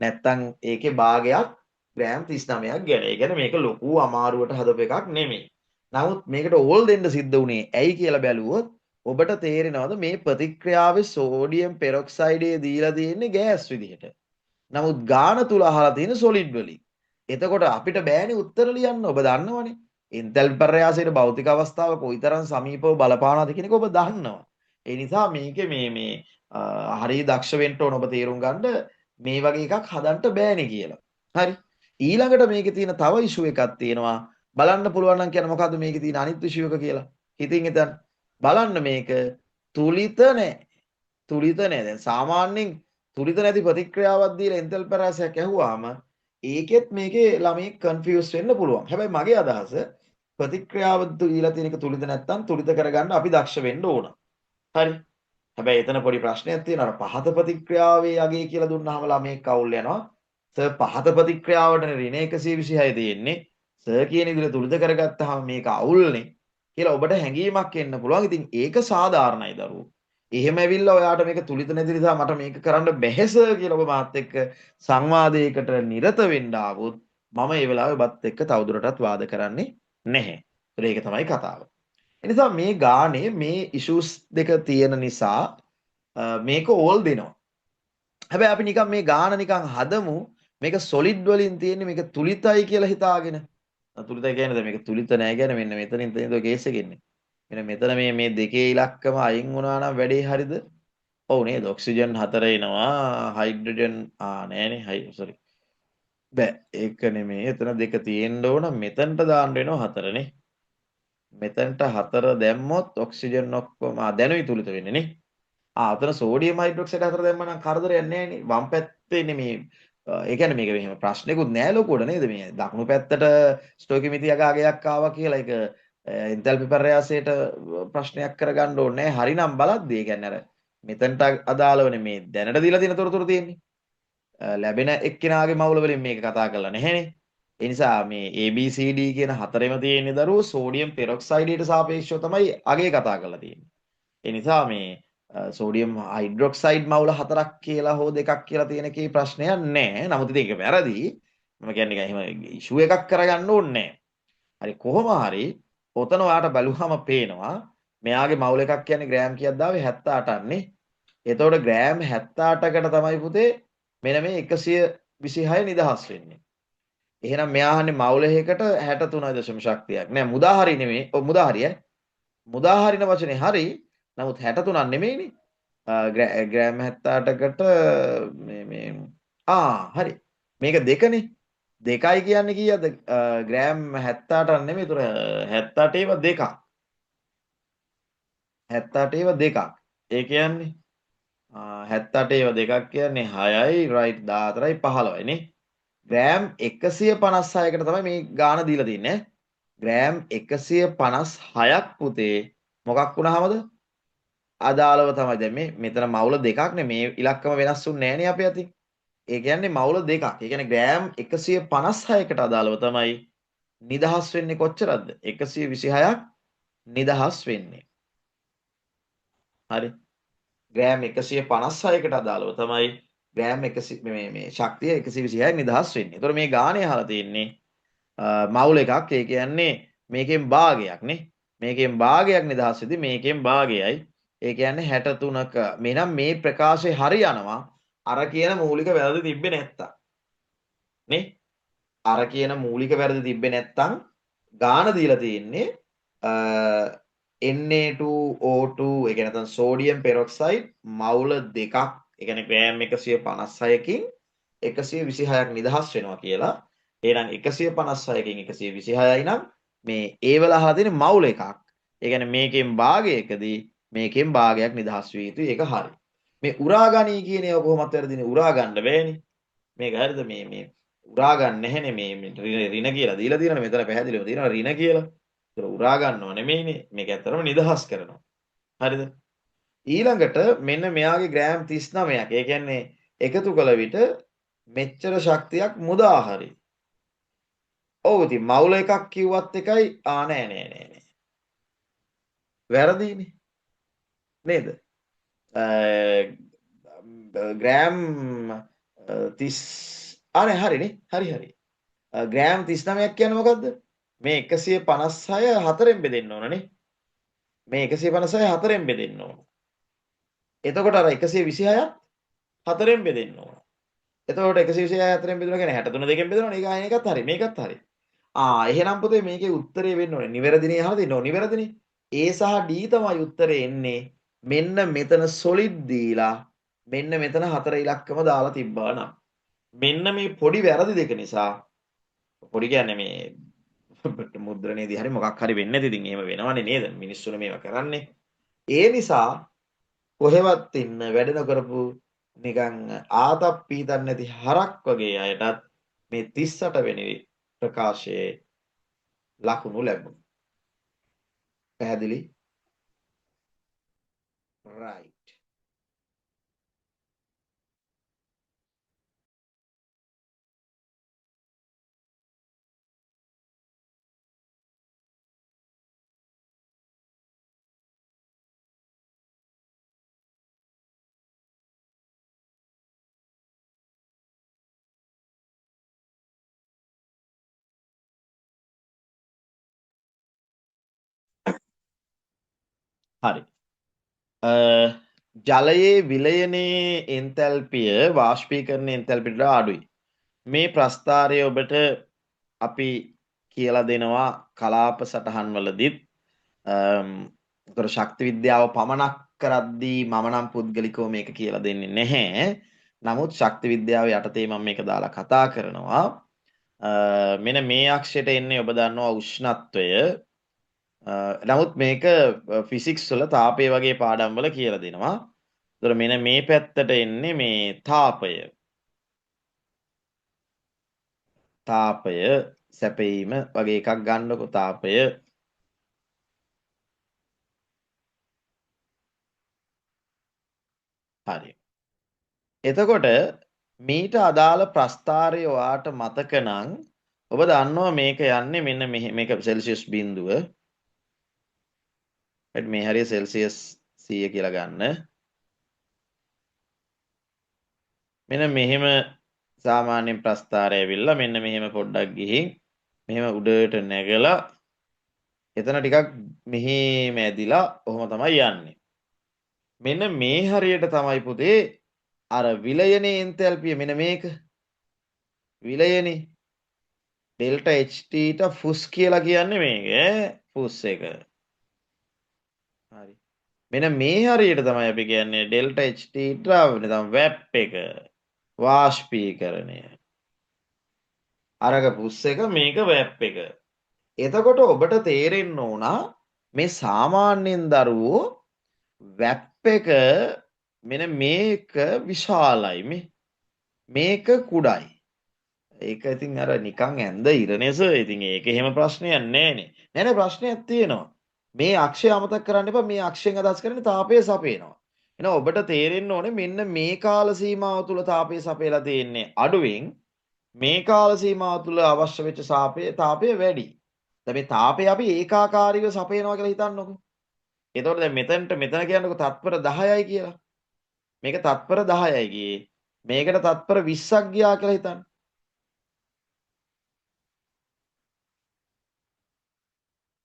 නැත්තම් ඒකේ භාගයක් ග්‍රෑම් 39ක් ගැන. ඒ කියන්නේ මේක ලොකු අමාරුවට හදපු එකක් නෙමෙයි. නමුත් මේකට ඕල් දෙන්න සිද්ධ වුණේ ඇයි කියලා බැලුවොත් ඔබට තේරෙනවද මේ ප්‍රතික්‍රියාවේ සෝඩියම් පෙරොක්සයිඩය දීලා තියෙන්නේ ගෑස් විදිහට. නමුත් ගාන තුල අහලා තියෙන සොලිඩ් වලින්. එතකොට අපිට බෑනේ උත්තර ලියන්න ඔබ දන්නවනේ. එන්තැල්පි විපර්යාසයේ භෞතික අවස්ථාව කොයිතරම් සමීපව බලපානවද කියන එක ඔබ දන්නවා. ඒ නිසා මේකේ මේ මේ හරිය දක්ෂ වෙන්න ඕන ඔබ තේරුම් ගන්න මේ වගේ එකක් හදන්න බෑනේ කියලා. හරි. ඊළඟට මේකේ තියෙන තව ඉෂුව එකක් තියෙනවා. බලන්න පුළුවන් නම් කියන මොකද්ද මේකේ තියෙන අනිත් ඉෂුව එක කියලා. හිතින් හිතන්න. බලන්න මේක තුලිත නෑ. තුලිත නෑ. දැන් සාමාන්‍යයෙන් තුලිත නැති ප්‍රතික්‍රියාවක් දීලා එන්තල්පි පරාසයක් ඇහුවාම ඒකෙත් මේකේ ළමයෙක් කන්ෆියුස් වෙන්න පුළුවන්. හැබැයි මගේ අදහස ප්‍රතික්‍රියාව දීලා තියෙන එක තුලිත නැත්තම් තුලිත කරගන්න අපි දක්ෂ වෙන්න ඕන. හරි. හැබැයි එතන පොඩි ප්‍රශ්නයක් තියෙනවා. අර පහත ප්‍රතික්‍රියාවේ අගය කියලා දුන්නාම ළමයෙක් අවුල් යනවා. සර් පහත ප්‍රතික්‍රියාවට ඍණ 126 තියෙන්නේ. සර් කියන විදිහට තුලිත කරගත්තාම මේක අවුල්නේ කියලා ඔබට හැඟීමක් එන්න පුළුවන්. ඉතින් ඒක සාධාරණයි දරුවෝ. එහෙම ඇවිල්ලා ඔයාට මේක තුලිත නැති නිසා මට මේක කරන්න බැහැ සර් කියලා ඔබ මාත් එක්ක සංවාදයකට නිරත වෙන්න ආවොත් මම ඒ වෙලාවේ ඔබත් එක්ක තවදුරටත් වාද කරන්නේ නැහැ. ඒක තමයි කතාව. ඒ නිසා මේ ගානේ මේ ඉෂුස් දෙක තියෙන නිසා මේක ඕල් දෙනවා. හැබැයි අපි නිකන් මේ ගාන නිකන් හදමු මේක සොලිඩ් වලින් තියෙන්නේ මේක තුලිතයි කියලා හිතාගෙන. තුලිතයි කියන්නේ දැන් මේක තුලිත නෑ කියන්නේ මෙන්න මෙතනින් තියෙන ඔය කේස් එක ඉන්නේ. මෙන්න මෙතන මේ මේ දෙකේ ඉලක්කම අයින් වුණා නම් වැඩේ හරිද? ඔව් නේද? ඔක්සිජන් 4 එනවා, හයිඩ්‍රජන් නෑනේ හයි සෝරි. බෑ ඒක නෙමෙයි. එතන දෙක තියෙන්න ඕන මෙතනට දාන්න වෙනවා 4නේ. මෙතනට 4 දැම්මොත් ඔක්සිජන් ඔක්කොම දැනුයි තුලිත වෙන්නේ නේ. අතන සෝඩියම් හයිඩ්‍රොක්සයිඩ් 4 දැම්මම නම් කරදරයක් නෑනේ. වම් පැත්තේ නෙමේ ඒ කියන්නේ මේක මෙහෙම ප්‍රශ්නෙකුත් නෑ ලොකුවට නේද මේ දකුණු පැත්තට ස්ටොයිකියෝමෙට්‍රි අගයක් ආවා කියලා ඒක එන්තල්පි විපර්යාසයට ප්‍රශ්නයක් කරගන්න ඕනේ නෑ. හරිනම් බලද්දී ඒ කියන්නේ අර මෙතනට අදාළවනේ මේ දැනට දීලා තියෙන තොරතුරු තියෙන්නේ. ලැබෙන එක්කෙනාගේ මවුල වලින් මේක කතා කරලා නැහැනේ. ඒ නිසා මේ ABCD කියන හතරෙම තියෙන දරුවෝ සෝඩියම් පෙරොක්සයිඩයට සාපේක්ෂව තමයි අගය කතා කරලා තියෙන්නේ. ඒ නිසා මේ සෝඩියම් හයිඩ්‍රොක්සයිඩ් මවුල හතරක් කියලා හෝ දෙකක් කියලා තියෙන එකේ ප්‍රශ්නයක් නෑ. නමුත් ඉතින් ඒක වැරදි. මම කියන්නේ එහෙම ඉෂුව එකක් කරගන්න ඕනේ නෑ. හරි කොහොම හරි ඔතන ඔයාට බැලුවම පේනවා මෙයාගේ මවුල එකක් කියන්නේ ග්‍රෑම් කීයක් දාවේ 78ක් නේ. එතකොට ග්‍රෑම් 78කට තමයි පුතේ මෙන්න මේ 126 නිදහස් වෙන්නේ. එහෙනම් මෙයා අහන්නේ මවුල එකකට 63 දශම ශක්තියක් නෑ මුදා හරි නෙමෙයි. ඔව් මුදා හරි ඈ. මුදා හරින වචනේ හරි. නමුත් 63ක් නෙමෙයිනේ. ග්‍රෑම් 78කට මේ මේ හරි. මේක දෙකනේ. දෙකයි කියන්නේ කීයද? ග්‍රෑම් 78ක් නෙමෙයි. ඒතර 78 ඒවා දෙකක්. 78 ඒවා දෙකක්. ඒ කියන්නේ 78 ඒවා දෙකක් කියන්නේ 6යි රයිට් 14යි 15යි නේ. ග්‍රෑම් 156කට තමයි මේ ගාන දීලා තින්නේ. ග්‍රෑම් 156ක් පුතේ මොකක් වුණාමද? අදාළව තමයි. දැන් මේ මෙතන මවුල දෙකක් නේ මේ ඉලක්කම වෙනස් වුන්නේ නෑනේ අපේ අතින්. ඒ කියන්නේ මවුල දෙකක්. ඒ කියන්නේ ග්‍රෑම් 156කට අදාළව තමයි නිදහස් වෙන්නේ කොච්චරද? 126ක් නිදහස් වෙන්නේ. හරි. ග්‍රෑම් 156කට අදාළව තමයි ග්‍රෑම් 100 මේ මේ ශක්තිය 126ක් නිදහස් වෙන්නේ. ඒතකොට මේ ගානේ අහලා තියෙන්නේ මවුල එකක්. ඒ කියන්නේ මේකෙන් භාගයක් නේ. මේකෙන් භාගයක් නිදහස් වෙද්දි මේකෙන් භාගයයි. ඒ කියන්නේ 63ක. මෙනම් මේ ප්‍රකාශය හරියනවා අර කියන මූලික වැරදි තිබ්බේ නැත්තම්. නේ? අර කියන මූලික වැරදි තිබ්බේ නැත්තම් ගාන දීලා තියෙන්නේ Na2O2 ඒ කියන්නේ නැත්නම් සෝඩියම් පෙරොක්සයිඩ් මවුල දෙකක් ඒ කියන්නේ ග්‍රෑම් 156කින් 126ක් නිදහස් වෙනවා කියලා. එහෙනම් 156කින් 126යි නම් මේ ඒ වල අහලා තියෙන මවුල එකක්. ඒ කියන්නේ මේකෙන් භාගයකදී මේකෙන් භාගයක් නිදහස් විය යුතුයි. ඒක හරි. මේ උරා ගනී කියන ඒවා කොහොමත් වැරදිනේ. උරා ගන්න බෑනේ. මේක හරිද? මේ මේ උරා ගන්න නැහැනේ. මේ ඍණ කියලා දීලා තියෙනවනේ. මෙතන පැහැදිලිවම තියෙනවා ඍණ කියලා. ඒක උරා ගන්නව නෙමෙයිනේ. මේක ඇත්තටම නිදහස් කරනවා. හරිද? ඊළඟට මෙන්න මෙයාගේ ග්‍රෑම් 39ක්. ඒ කියන්නේ එකතු කළ විට මෙච්චර ශක්තියක් මුදා හරි. ඔව් ඉතින් මවුල එකක් කිව්වත් එකයි. ආ නෑ නෑ නෑ නෑ. වැරදිනේ. නේද? ග්‍රෑම් 30 ආ නෑ හරිනේ. හරි හරි. ග්‍රෑම් 39ක් කියන්නේ මොකද්ද? මේ 156 හතරෙන් බෙදෙන්න ඕනනේ. මේ 156 හතරෙන් බෙදෙන්න ඕන. එතකොට අර 126ත් හතරෙන් බෙදෙන්න ඕන. එතකොට 126 හතරෙන් බෙදුණා කියන්නේ 63 දෙකෙන් බෙදෙනවනේ. ඒක ආයෙ එකත් හරි මේකත් හරි. ආ එහෙනම් පුතේ මේකේ උත්තරේ වෙන්න ඕනේ. නිවැරදිනේ අහලා තියෙන්නේ. ඔව් නිවැරදිනේ. A සහ D තමයි උත්තරේ එන්නේ. මෙන්න මෙතන සොලිඩ් දීලා මෙන්න මෙතන හතර ඉලක්කම දාලා තිබ්බා නම්. මෙන්න මේ පොඩි වැරදි දෙක නිසා, පොඩි කියන්නේ මේ මුද්‍රණයේදී හරි මොකක් හරි වෙන්නේ නැති. ඉතින් එහෙම වෙනවනේ නේද? මිනිස්සුනේ මේවා කරන්නේ. ඒ නිසා කොහෙවත් ඉන්න වැඩ නොකරපු නිකන් ආතප් පීතන් නැති හරක් වගේ අයටත් මේ 38 වෙනි ප්‍රකාශයේ ලකුණු ලැබුණා. පැහැදිලි? Right. හරි. ජලයේ විලයනයේ එන්තැල්පිය වාෂ්පීකරණ එන්තැල්පියට වඩා අඩුයි. මේ ප්‍රස්තාරය ඔබට අපි කියලා දෙනවා කලාප සටහන් වලදීත්. ඒතර ශක්ති විද්‍යාව පමණක් කරද්දී මම නම් පුද්ගලිකව මේක කියලා දෙන්නේ නැහැ. නමුත් ශක්ති විද්‍යාව යටතේ මම මේක දාලා කතා කරනවා. මෙන්න මේ අක්ෂයට එන්නේ ඔබ දන්නවා උෂ්ණත්වය. නමුත් මේක ෆිසික්ස් වල තාපය වගේ පාඩම් වල කියලා දෙනවා. ඒතර මෙන්න මේ පැත්තට එන්නේ මේ තාපය. තාපය සැපයීම වගේ එකක් ගන්නකො තාපය. හරි. එතකොට මීට අදාළ ප්‍රස්ථාරය ඔයාට මතක නම් ඔබ දන්නවා මේක යන්නේ මෙන්න මෙහෙ, මේක සෙල්සියස් බිඳුව. රයිට්, මේ හරිය සෙල්සියස් 100 කියලා ගන්න. මෙන්න මෙහෙම සාමාන්‍යයෙන් ප්‍රස්ථාරය ඇවිල්ලා මෙන්න මෙහෙම පොඩ්ඩක් ගිහින් මෙහෙම උඩට නැගලා එතන ටිකක් මෙහෙම ඇදිලා ඔහොම තමයි යන්නේ. මෙන්න මේ හරියට තමයි පුතේ අර විලයනේ එන්තැල්පිය, මෙන්න මේක විලයනේ ඩෙල්ටා H theta ෆුස් කියලා කියන්නේ මේක ඈ ෆුස් එක. හරි. මෙන්න මේ හරියට තමයි අපි කියන්නේ ඩෙල්ටා H theta නැත්නම් වැප් එක වාෂ්පීකරණය. අරක ෆුස් එක මේක වැප් එක. එතකොට ඔබට තේරෙන්න ඕන මේ සාමාන්‍යයෙන් දරුවෝ වැප් එක මෙන්න මේක විශාලයි මේක කුඩායි. ඒක ඉතින් අර නිකන් ඇඳ ඉරණෙස ඉතින් ඒක එහෙම ප්‍රශ්නයක් නෑනේ. නෑ නෑ ප්‍රශ්නයක් තියෙනවා. මේ අක්ෂය අමතක කරන්න එපා. මේ අක්ෂයෙන් අදහස් කරන්නේ තාපය සපයනවා. එහෙනම් ඔබට තේරෙන්න ඕනේ මෙන්න මේ කාල සීමාව තුල තාපය සපයලා තියෙන්නේ අඩුවෙන්, මේ කාල සීමාව තුල අවශ්‍ය වෙච්ච තාපය වැඩි. දැන් මේ තාපය අපි ඒකාකාරීව සපයනවා කියලා හිතන්නකෝ. එතකොට දැන් මෙතන කියන්නකෝ තත්පර 10යි කියලා. මේක තත්පර 10යි ගියේ. මේකට තත්පර 20ක් ගියා කියලා හිතන්න.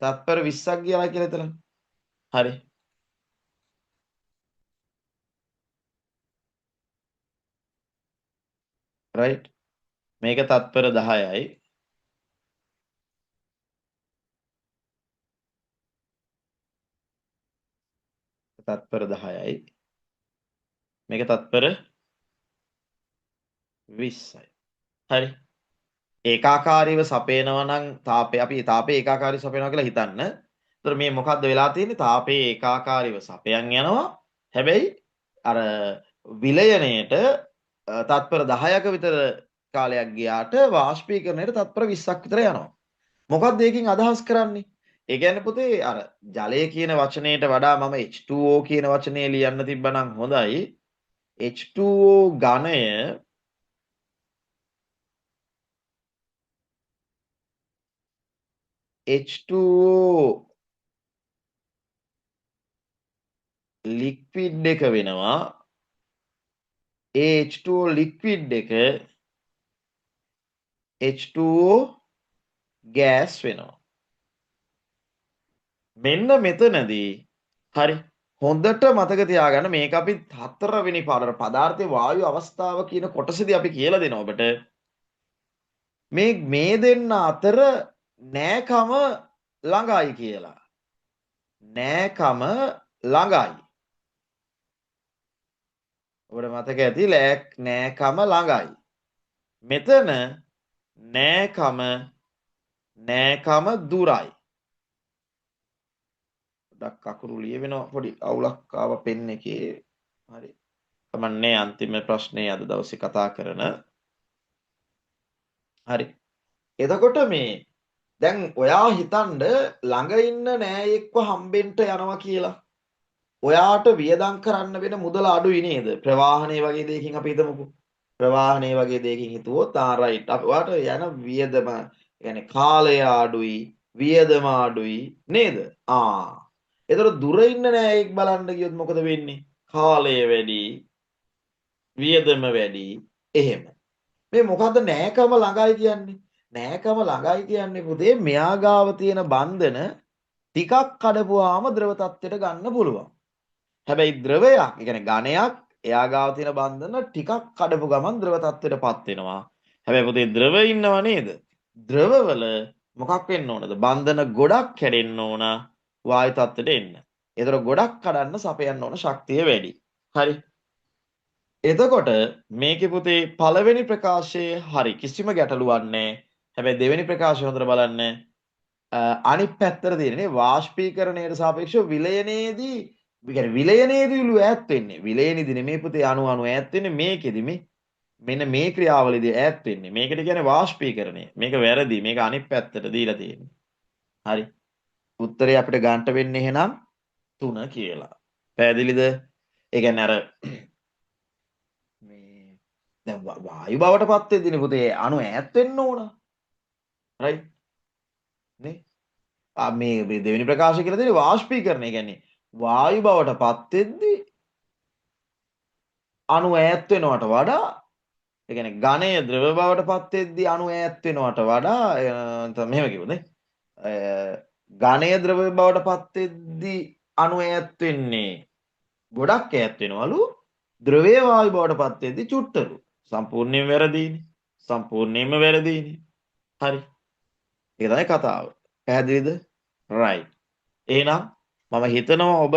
තත්පර 20ක් ගියා කියලා හිතන්න. හරි. රයිට්. මේක තත්පර 10යි. තත්පර 10යි. මේක තත්පර 20යි. හරි. ඒකාකාරීව සපයනවා නම් තාපය, අපි තාපය ඒකාකාරීව සපයනවා කියලා හිතන්න. ඒතර මේ මොකද්ද වෙලා තියෙන්නේ? තාපයේ ඒකාකාරීව සපයන් යනවා. හැබැයි අර විලයනයට තත්පර 10ක විතර කාලයක් ගියාට වාෂ්පීකරණයට තත්පර 20ක් විතර යනවා. මොකද්ද ඒකෙන් අදහස් කරන්නේ? ඒ කියන්නේ පුතේ අර ජලය කියන වචනයට වඩා මම H2O කියන වචනය ලියන්න තිබ්බනම් හොඳයි. H2O ඝනය H2O liquid එක වෙනවා. ඒ H2O liquid එක H2O gas වෙනවා. මෙන්න මෙතනදී හරි හොඳට මතක තියාගන්න මේක අපි හතරවෙනි පාඩම පදාර්ථයේ වායු අවස්ථාව කියන කොටසේදී අපි කියලා දෙනවා ඔබට. මේ මේ දෙන්න අතර නෑකම ළඟයි කියලා. නෑකම ළඟයි. ඔබට මතක ඇති නෑකම ළඟයි. මෙතන නෑකම නෑකම දුරයි. පොඩ්ඩක් අකුරු ලියවෙනවා පොඩි අවුලක් ආව පෙන් එකේ. හරි. කමන්නේ අන්තිම ප්‍රශ්නේ අද දවසේ කතා කරන. හරි. එතකොට මේ දැන් ඔයා හිතන්න ළඟ ඉන්න නෑයෙක්ව හම්බෙන්න යනවා කියලා. ඔයාට වියදම් කරන්න වෙන මුදල අඩුයි නේද? ප්‍රවාහනය වගේ දෙයකින් අපි හිතමුකෝ. ප්‍රවාහනය වගේ දෙයකින් හිතුවොත් ආ රයිට්. අපි ඔයාට යන වියදම يعني කාලය අඩුයි, වියදම අඩුයි නේද? ආ. එතකොට දුර ඉන්න නෑයෙක් බලන්න ගියොත් මොකද වෙන්නේ? කාලය වැඩි, වියදම වැඩි, එහෙම. මේ මොකද්ද නෑකම ළඟයි කියන්නේ? නෑකම ළඟයි කියන්නේ පුතේ මෙයා ගාව තියෙන බන්ධන ටිකක් කඩපුවාම ද්‍රව තත්ත්වයට ගන්න පුළුවන්. හැබැයි ද්‍රවයක්, ඒ කියන්නේ ඝනයක් එයා ගාව තියෙන බන්ධන ටිකක් කඩපු ගමන් ද්‍රව තත්ත්වයටපත් වෙනවා. හැබැයි පුතේ ද්‍රව ඉන්නව නේද? ද්‍රවවල මොකක් වෙන්න ඕනද? බන්ධන ගොඩක් කැඩෙන්න ඕන වායු තත්ත්වයට එන්න. ඒතර ගොඩක් කඩන්න සපයන්න ඕන ශක්තිය වැඩි. හරි. එතකොට මේකේ පුතේ පළවෙනි ප්‍රකාශයේ හරි කිසිම ගැටලුවක් නැහැ. හැබැයි දෙවෙනි ප්‍රකාශය හොඳට බලන්න. අනිත් පැත්තට තියෙන්නේ වාෂ්පීකරණයට සාපේක්ෂව විලයනයේදී, ඒ කියන්නේ විලයනයේදීලු ඈත් වෙන්නේ. විලයනයේදී නෙමෙයි පුතේ අණු අණු ඈත් වෙන්නේ මේකෙදි මේ මෙන්න මේ ක්‍රියාවලියදී ඈත් වෙන්නේ. මේකට කියන්නේ වාෂ්පීකරණය. මේක වැරදි. මේක අනිත් පැත්තට දීලා තියෙන්නේ. හරි. උත්තරේ අපිට ගන්නට වෙන්නේ එහෙනම් 3 කියලා. පැහැදිලිද? ඒ කියන්නේ අර මේ දැන් වායු බවට පත් වෙද්දිනේ පුතේ අණු ඈත් වෙන්න ඕන. රයිට්? නේ? මේ දෙවෙනි ප්‍රකාශය කියලා දෙන්නේ වාෂ්පීකරණය. ඒ කියන්නේ වායු බවට පත් වෙද්දි අණු ඈත් වෙනවට වඩා, ඒ කියන්නේ ඝනය ද්‍රව බවට පත් වෙද්දි අණු ඈත් වෙනවට වඩා, නැත්නම් මෙහෙම කිව්වොත් නේ, ඝනය ද්‍රව බවට පත් වෙද්දි අණු ඈත් වෙන්නේ ගොඩක් ඈත් වෙනවලු, ද්‍රවය වායු බවට පත් වෙද්දි චුට්ටලු. සම්පූර්ණයෙන්ම වැරදීනේ. සම්පූර්ණයෙන්ම වැරදීනේ. හරි. ඒක තමයි කතාව. පැහැදිලිද? රයිට්. එහෙනම් මම හිතනවා ඔබ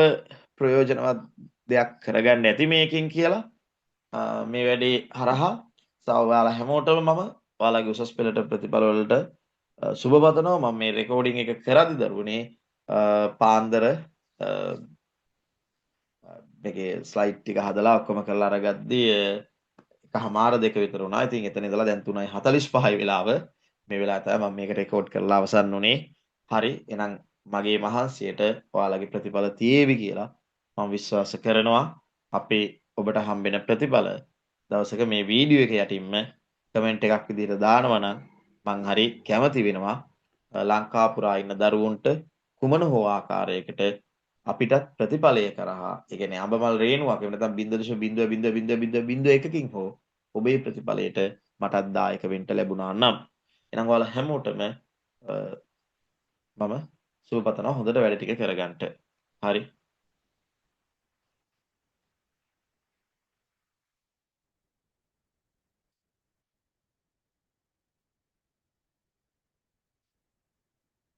ප්‍රයෝජනවත් දෙයක් කරගන්න ඇති මේකෙන් කියලා. මේ වැඩේ හරහා සහ ඔයාලා හැමෝටම මම ඔයාලගේ උසස් පෙළට ප්‍රතිඵල වලට සුබ පතනවා. මම මේ රෙකෝඩින් එක කරද්දි දරුවනේ පාන්දර මේකේ ස්ලයිඩ් ටික හදලා ඔක්කොම කරලා අරගද්දි 1:30 2 විතර වුණා. ඉතින් එතන ඉඳලා දැන් 3:45 වෙලාව. මේ වෙලාව තමයි මම මේක රෙකෝඩ් කරලා අවසන් වුණේ. හරි. එහෙනම් මගේ මහන්සියට ඔයාලගේ ප්‍රතිඵල තියේවි කියලා මම විශ්වාස කරනවා. අපේ ඔබට හම්බෙන ප්‍රතිඵල දවසක මේ වීඩියෝ එක යටින්ම කමෙන්ට් එකක් විදිහට දානවා නම් මං හරි කැමති වෙනවා. ලංකා පුරා ඉන්න දරුවන්ට කුමන හෝ ආකාරයකට අපිටත් ප්‍රතිඵලය කරහා, ඒ කියන්නේ අඹමල් රේණුවක් එහෙම නැත්නම් 0.0.0.0.01කින් හෝ ඔබේ ප්‍රතිඵලයට මටත් දායක වෙන්න ලැබුණා නම් එහෙනම් ඔයාලා හැමෝටම මම සුබ පතනවා හොඳට වැඩ ටික කරගන්න. හරි.